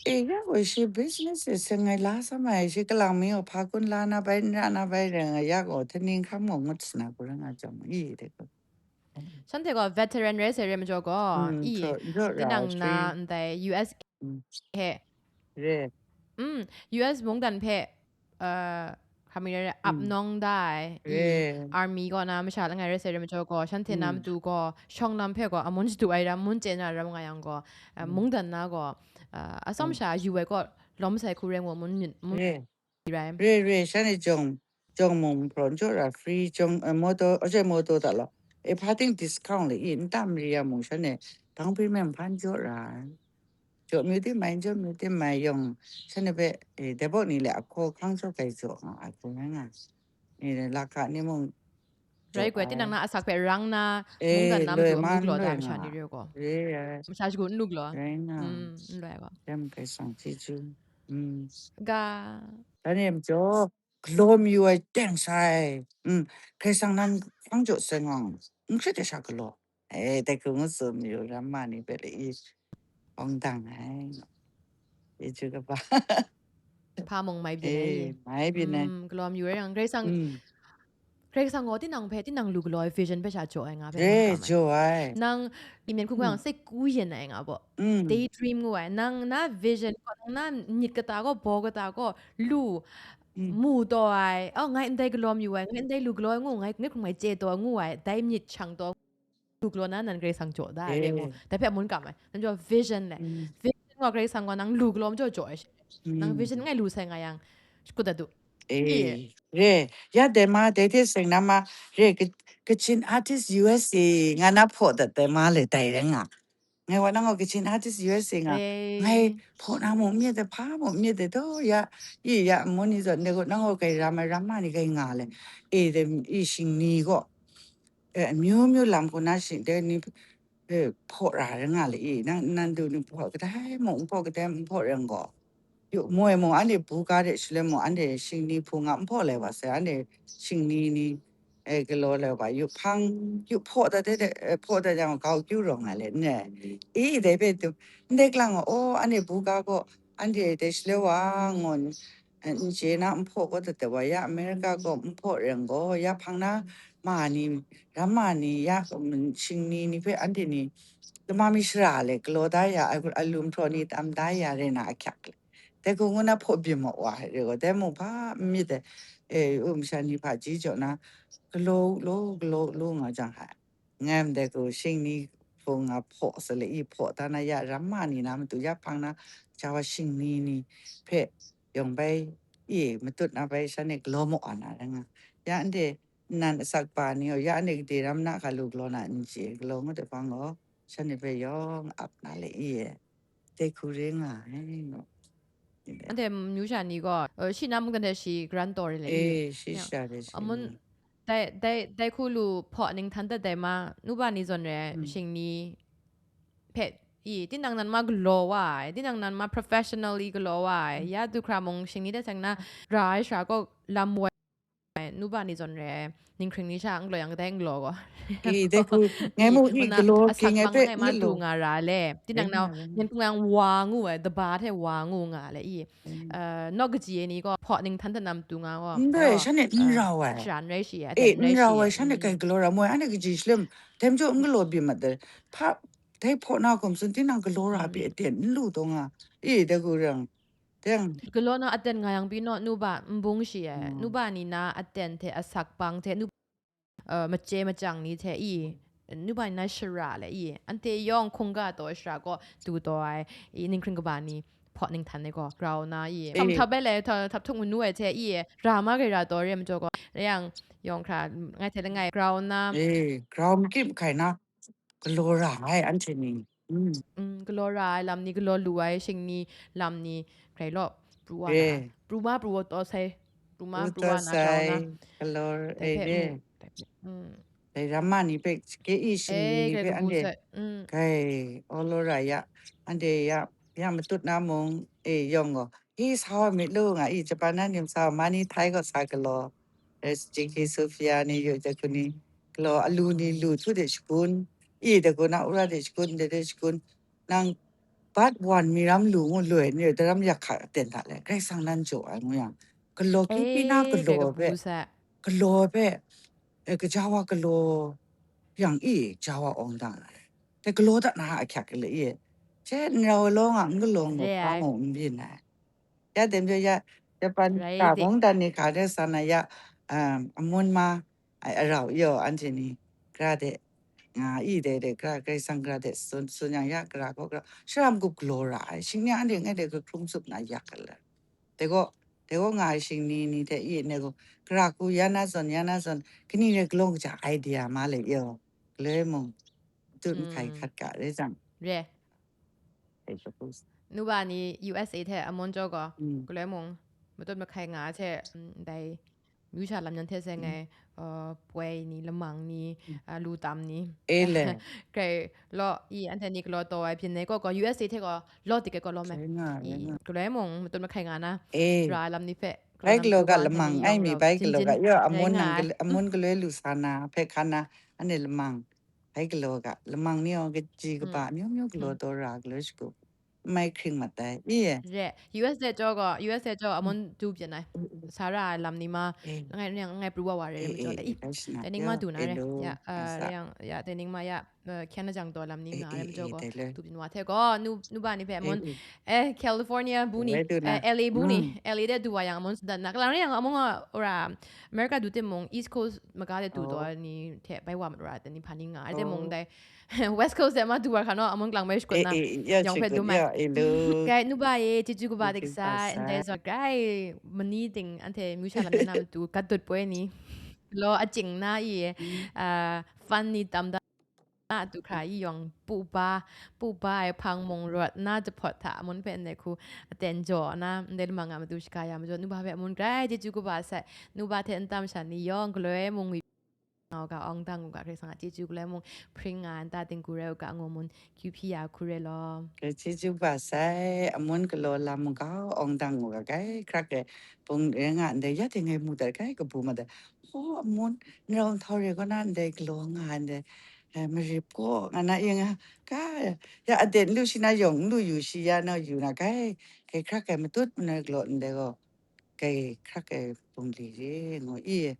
E, ya gaw shi business e seng ai la sa mai, shi kalang mi gaw hpa kun la na bai, n ra na bai rai nga, ya gaw, hta ning hkam gaw ngut sa na, ku rai nga jang, i, dai gaw. Shanhte gaw veteran rai sai re majaw gaw, mm, i, jaw, jaw ra tinang na swi. Ndai U S A mm. Hte, re. Mm, U S mungdan hpe, uh, hkam mi rai rai, ap mm. Nawng da ai, i, re. Army gaw na masha langai rai sai re majaw gaw, shanhte na mm. Matu gaw, shawng lam hpe gaw, amun shadu ai ram, mun chye na ram nga yang gaw, uh, mm. Mungdan na gaw, uh, atsawm mm. Sha yu ai gaw, lawm sai hku rai ngu, mun, mun re. Rai. Re, re, shanhte jawng, jawng mung hpraw n jaw ra, free jawng, eh, motor, aje motor ta law. E, hpa ting discount le i, nta mari ya mung shanhte, down payment hpa n jaw ra. Jaw myu tim mai, jaw myu tim mai yawng, shanhte hpe, eh, dai bawk ni le ahkaw hkang jaw kai jaw nga ai hku rai nga. Eh, laka ni mung rai jaw goi, ai. Tinang na asak hpe rang na, eh, mungdan na loi matu a ma mung n galaw da loi masha nga. Ni re gaw. Re, re. Masha shagu n lu galaw. Rai nga. Mm, n loi gaw. Dai mung Karai Kasang chyeju. Mm. Ga. Dai ni majaw, galaw mayu ai teng sai. Mm. Karai Kasang nan hpang jaw sai nga, n hkrit ai sha galaw. Eh, dai hku ngu tsun mayu ram ma ni hpe le i awng dang ai. Chyeju kaba. Hpa mung mai byin ai. Eh, mai byin ai. Mm, galaw mayu rai yang, Karai Kasang, mm. Karai Kasang gaw tinang hpe, tinang lu galaw ai vision hpe sha jaw ai nga hpe re, ngu ga mai. Jaw ai. Nang, i myen hkun hkun yang mm. Sai ku yen ai nga baw. Mm. Daydream ngu ai. Nang na vision gaw, nang na myit kata gaw, baw kata gaw, lu, mm. Mu taw ai. Oh, ngai ndai galaw mayu ai, ngai ndai lu galaw ai ngu, ngai, ngai hkrum ngai chye taw ai ngu ai, dai myit shang taw lu galaw na nan Karai Kasang jaw da ai re ngu. Eh. Dai hpe amun kam ai. Nan jaw vision le. Mm. Vision gaw Karai Kasang gaw nang lu galaw majaw jaw ai she. Nang mm. Vision ngai lu sai nga yang, shakut dat du. Eh, re, ya dai ma, dai hte seng na ma, re, Ka-, Kachin Artist U S A nga na hpaw dat dai ma le dai rai nga. Ngai wa nang gaw Kachin Artist U S A nga, eh. Ngai hpaw na mung myit ai, hpa mung myit ai, taw ya, i ya, nmu ni zawn, dai gaw nang gaw kai ram ai, ram ma ni kai nga le, e, dai, i shingni gaw, eh, amyu myu lam hku na shing, dai ni, eh, hpaw ra rai nga le i, nang, nang du ni hpaw, kadai mung n hpaw, kadai n hpaw rai gaw, yu, moi mung anhte buga de shaloi mung anhte shingni hpung a n hpaw lai wa sai, anhte shingni ni, eh, galaw lai wa, yu hpang, yu hpaw dat de, eh, hpaw dat yang, gau kyu rawng ai le, n rai. I, dai hpe tu, ndai kalang, oh, anhte buga gaw, anhte dai shaloi wa, ngun, eh, n chye na, n hpaw kau dat de wa, ya America gaw n hpaw rai gaw, ya hpang na, ma ni, ram ma ni, ya, mm, shingni ni hpe anhte ni, lama mi shara le, galaw da ya, a, alum hpraw ni tam da ya, rai na ahkyak le. Dai hku ngu na hpaw byin ma wa, re gaw, dai mung hpa n myit ai, e, u masha ni hpaji jaw na, galaw u law, galaw u law nga jang hta, ngai ndai hku shingni hpung a hpaw sa le i hpaw da na ya, ram ma ni na matu ya hpang na, ja wa shingni ni hpe yawng bai, i, matut na bai shanhte galaw ma wa na rai nga. Ya anhte nnan asak pa ni gaw, ya anhte gade ram na hka lu galaw na n chye, galaw ngut ai hpang gaw, shanhte hpe yawng ap na le i e, dai hku re nga ai, no. Anhte myu sha ni gaw, eh, shi na mungdan hte shi karan taw re le i. Eh, shi ya, sha de shi amun, nga. Dai, dai, dai hku lu hpaw ning htan dat dai ma, nuba ni zawn re, mm, shingni hpe, i, tinang nan ma galaw wa ai, tinang nan ma professionally galaw wa ai, mm, ya du hkra mung shingni de seng na ra ai shara gaw lam woi ai, nuba ni zawn re ai, ninghkring ni sha n galaw yang kadai n galaw gaw. I, dai hku, ngai i, mung i, ngu na, galaw asak hkying ai mang hpe langai ma n du galaw. Nga ra le, tinang nau, rai nga, rai nga. Yen hkung yang wa ngu ai, daba hte wa ngu nga le i. Mm. Eh, nawk kaji ai ni gaw, hpaw ning htan htan na matu nga gaw, n rai, oh, shanhte n, eh, rau ai. Sharan rai shi ai, eh, aten rai n rau shi ai, ai, shanhte mm, kai galaw ra moi, anhte kaji shalem, dai majaw n galaw byin mat dai. Hpa, dai hpaw na hkum tsun, tinang galaw ra pyi, mm, aten n lu taw nga. I, dai hku rang. Teng. Galaw na aten nga yang pyi naw, nuba n bung shi ai. Mm. Nuba ni na aten hte asak bang hte, nu, uh, mace macang ni hte i, nuba ni na shara le i, anhte yawng hkungga taw ai shara gaw du taw ai, i, ninghkring kaba ni hpaw ning htan ai gaw, grau na i, eh, hkam htap ai le, hta-, htap htuk manu ai hte i, ra ma gai ra taw re ai majaw gaw, rai yang, yawng hkra, ngai hte langai, grau na. Eh, grau makyip hkai na. Galaw ra ai anhte ni. Mm. Mm, galaw ra ai lam ni, galaw lu ai shingni lam ni, grai law, pru wa na, eh, pru ma, pru wa taw sai, pru ma, pru pru taw wa na, grau na. Sai, galaw, dai eh, hpe, eh, mm, dai hpe, mm. Dai ram ma ni hpe, ke i shingni, eh, ni grai hpe kabu anhte sai, mm, grai, aw law ra ya, anhte ya, ya matut na mung, eh, yawng gaw, i, sa wa myit lu nga i, Japan na ni sa wa, ma ni Thai gaw sa galaw, eh, J K Sophia ni, yu, dai hku ni, galaw alu ni lu htu de shagun, i, dai hku na ura de shagun, de de shagun, nang bat wan mi ram lu ngu loi ni, daram yak hka aten hta le, Karai Kasang nan jaw ai ngu yang, galaw hkying hkying na, eh, galaw hpe, galaw hpe, eh, kaja wa galaw, yang i, jau a awng dang ai. Te galaw dat na a hkyak le i, che n rau law nga, n galaw nga, Re pa ai. Mu n byin ai. Ya dem jo ya, Japan Rai ka de. Mung dan ni ka de sa na ya, um, amun ma, ai, arau yo, anhte ni, gra de, nga i de de, gra, Karai Kasang gra de, sun, sun yang ya, gra ko gra, sharam gup galaw ra ai, shing ni anhte ngai de, ka hkrung sup na yak ka le. Te gaw, te gaw nga ai shing ni, ni hte i, ne gaw, gra ku, ya na zawn, ya na zawn, kani re galaw kaja idea ma le yo, galoi mung, tut mahkai Mm. hkat ga, re jang. Re. Ai, suppose. Nuba ni U S A hte amun jaw gaw, Mm. galoi mung, matut mahkai nga hte, mm, dai, myu sha lam yan hte seng Mm. ai, uh, poi ni, lamang ni, Mm. uh, lu tam ni. E le. Grai law, i, anhte ni galaw taw ai byin ai gaw, gaw U S A hte gaw, law dik ai gaw law me. Rai nga, rai I, nga. Galoi mung, matut mahkai nga na, E. ra ai lam ni hpe, Bai galaw ga lam hte lamang ni ai yawng mi, yawng bai jin galaw jin ga. Yo, rai amun nga nang ai. Gal-, amun galoi lu sa na, hpe hkan na, ane lamang. Bai galaw ga, lamang ni yawng kaji kaba, Mm. myu myu galaw Mm. taw ra, galoi shagu. Mai hkring mat ai. Iye. Re, U S A jaw gaw, U S A jaw amun du byin ai. Mm. Sa ra ai lam ni ma, Eh. ngai, ngai, ngai pru wa wa re, Eh, re, majaw eh, le. I, eh, bai shana. Taining ma Ya, du na eh, re. lo, Ya, uh, nasa. re yang, ya, taining ma ya, uh, Canada jang taw lam ni Eh, ma re, eh, majaw eh, gaw, dai le. du byin wa hte gaw, nu, nuba ni hpe Eh, amun, eh. eh, California bu ni, Wai du na. eh, L A bu ni, Mm. L A de du wa yang amun sundan na. Kalang re yang amung a, ora, America du timung, East Coast maga de du Oh. taw ni hte bai wa mat ra, tani hpa ni nga ai de mung Oh. dai. West Coast de ma du wa hkra naw, amun kalang bai shakut Eh, na, eh, ya, yawng hpe shakut, dum ai. Ya, eh, lo. Grai nuba e, chyeju kaba Chyeju diksa, kaba ndai sa. zawn grai mani ting, anhte myu sha lam na matu, gat dut poi ni, law aching na i, Mm. ah, fun ni tam da na, du hkra i yawng, pu ba, pu ba ai hpang mung rawt na, jahpawt hta amun hpe ndai hku aten jaw na, ndai lamang a matu shaga ya majaw, nuba hpe amun grai chyeju kaba sai, nuba hte n tam sha ni yawng, galoi mung ngwi nga u ga, awng dang u ga, Karai Kasang a chyeju galoi mung hpring nga ai nta, ting-gu rai u ga, ngu mun kyu hpyi ya hku re law. Grai chyeju kaba sai, amun galaw lam u ga, awng dang u ga, grai hkrak ai, pung rai nga ndai, ya ting ngai mu dat, grai kabu mat ai. Ho, amun, n rau n htau re kaw na ndai galaw nga ai ndai, eh, marip gaw, nga na yeng a, ga, ya aden n lu shi na yawng, n lu yu shi ya na yu na, grai, grai hkrak ai matut manoi galaw ndai gaw. Grai hkrak ai bungli re ngu i,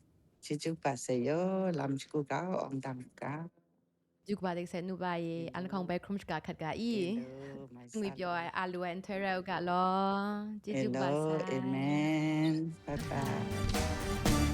chyeju kaba sai yaw, lam shagu ga, awng dang ga. Chyeju kaba diksa nuba e, an hkawng bai hkrum shaga hkat ga i. Hello, my Ngwi son. Pyaw ai, a lu ai nhtoi rai u ga law. Chyeju kaba Hello, sai. Amen. Bye bye.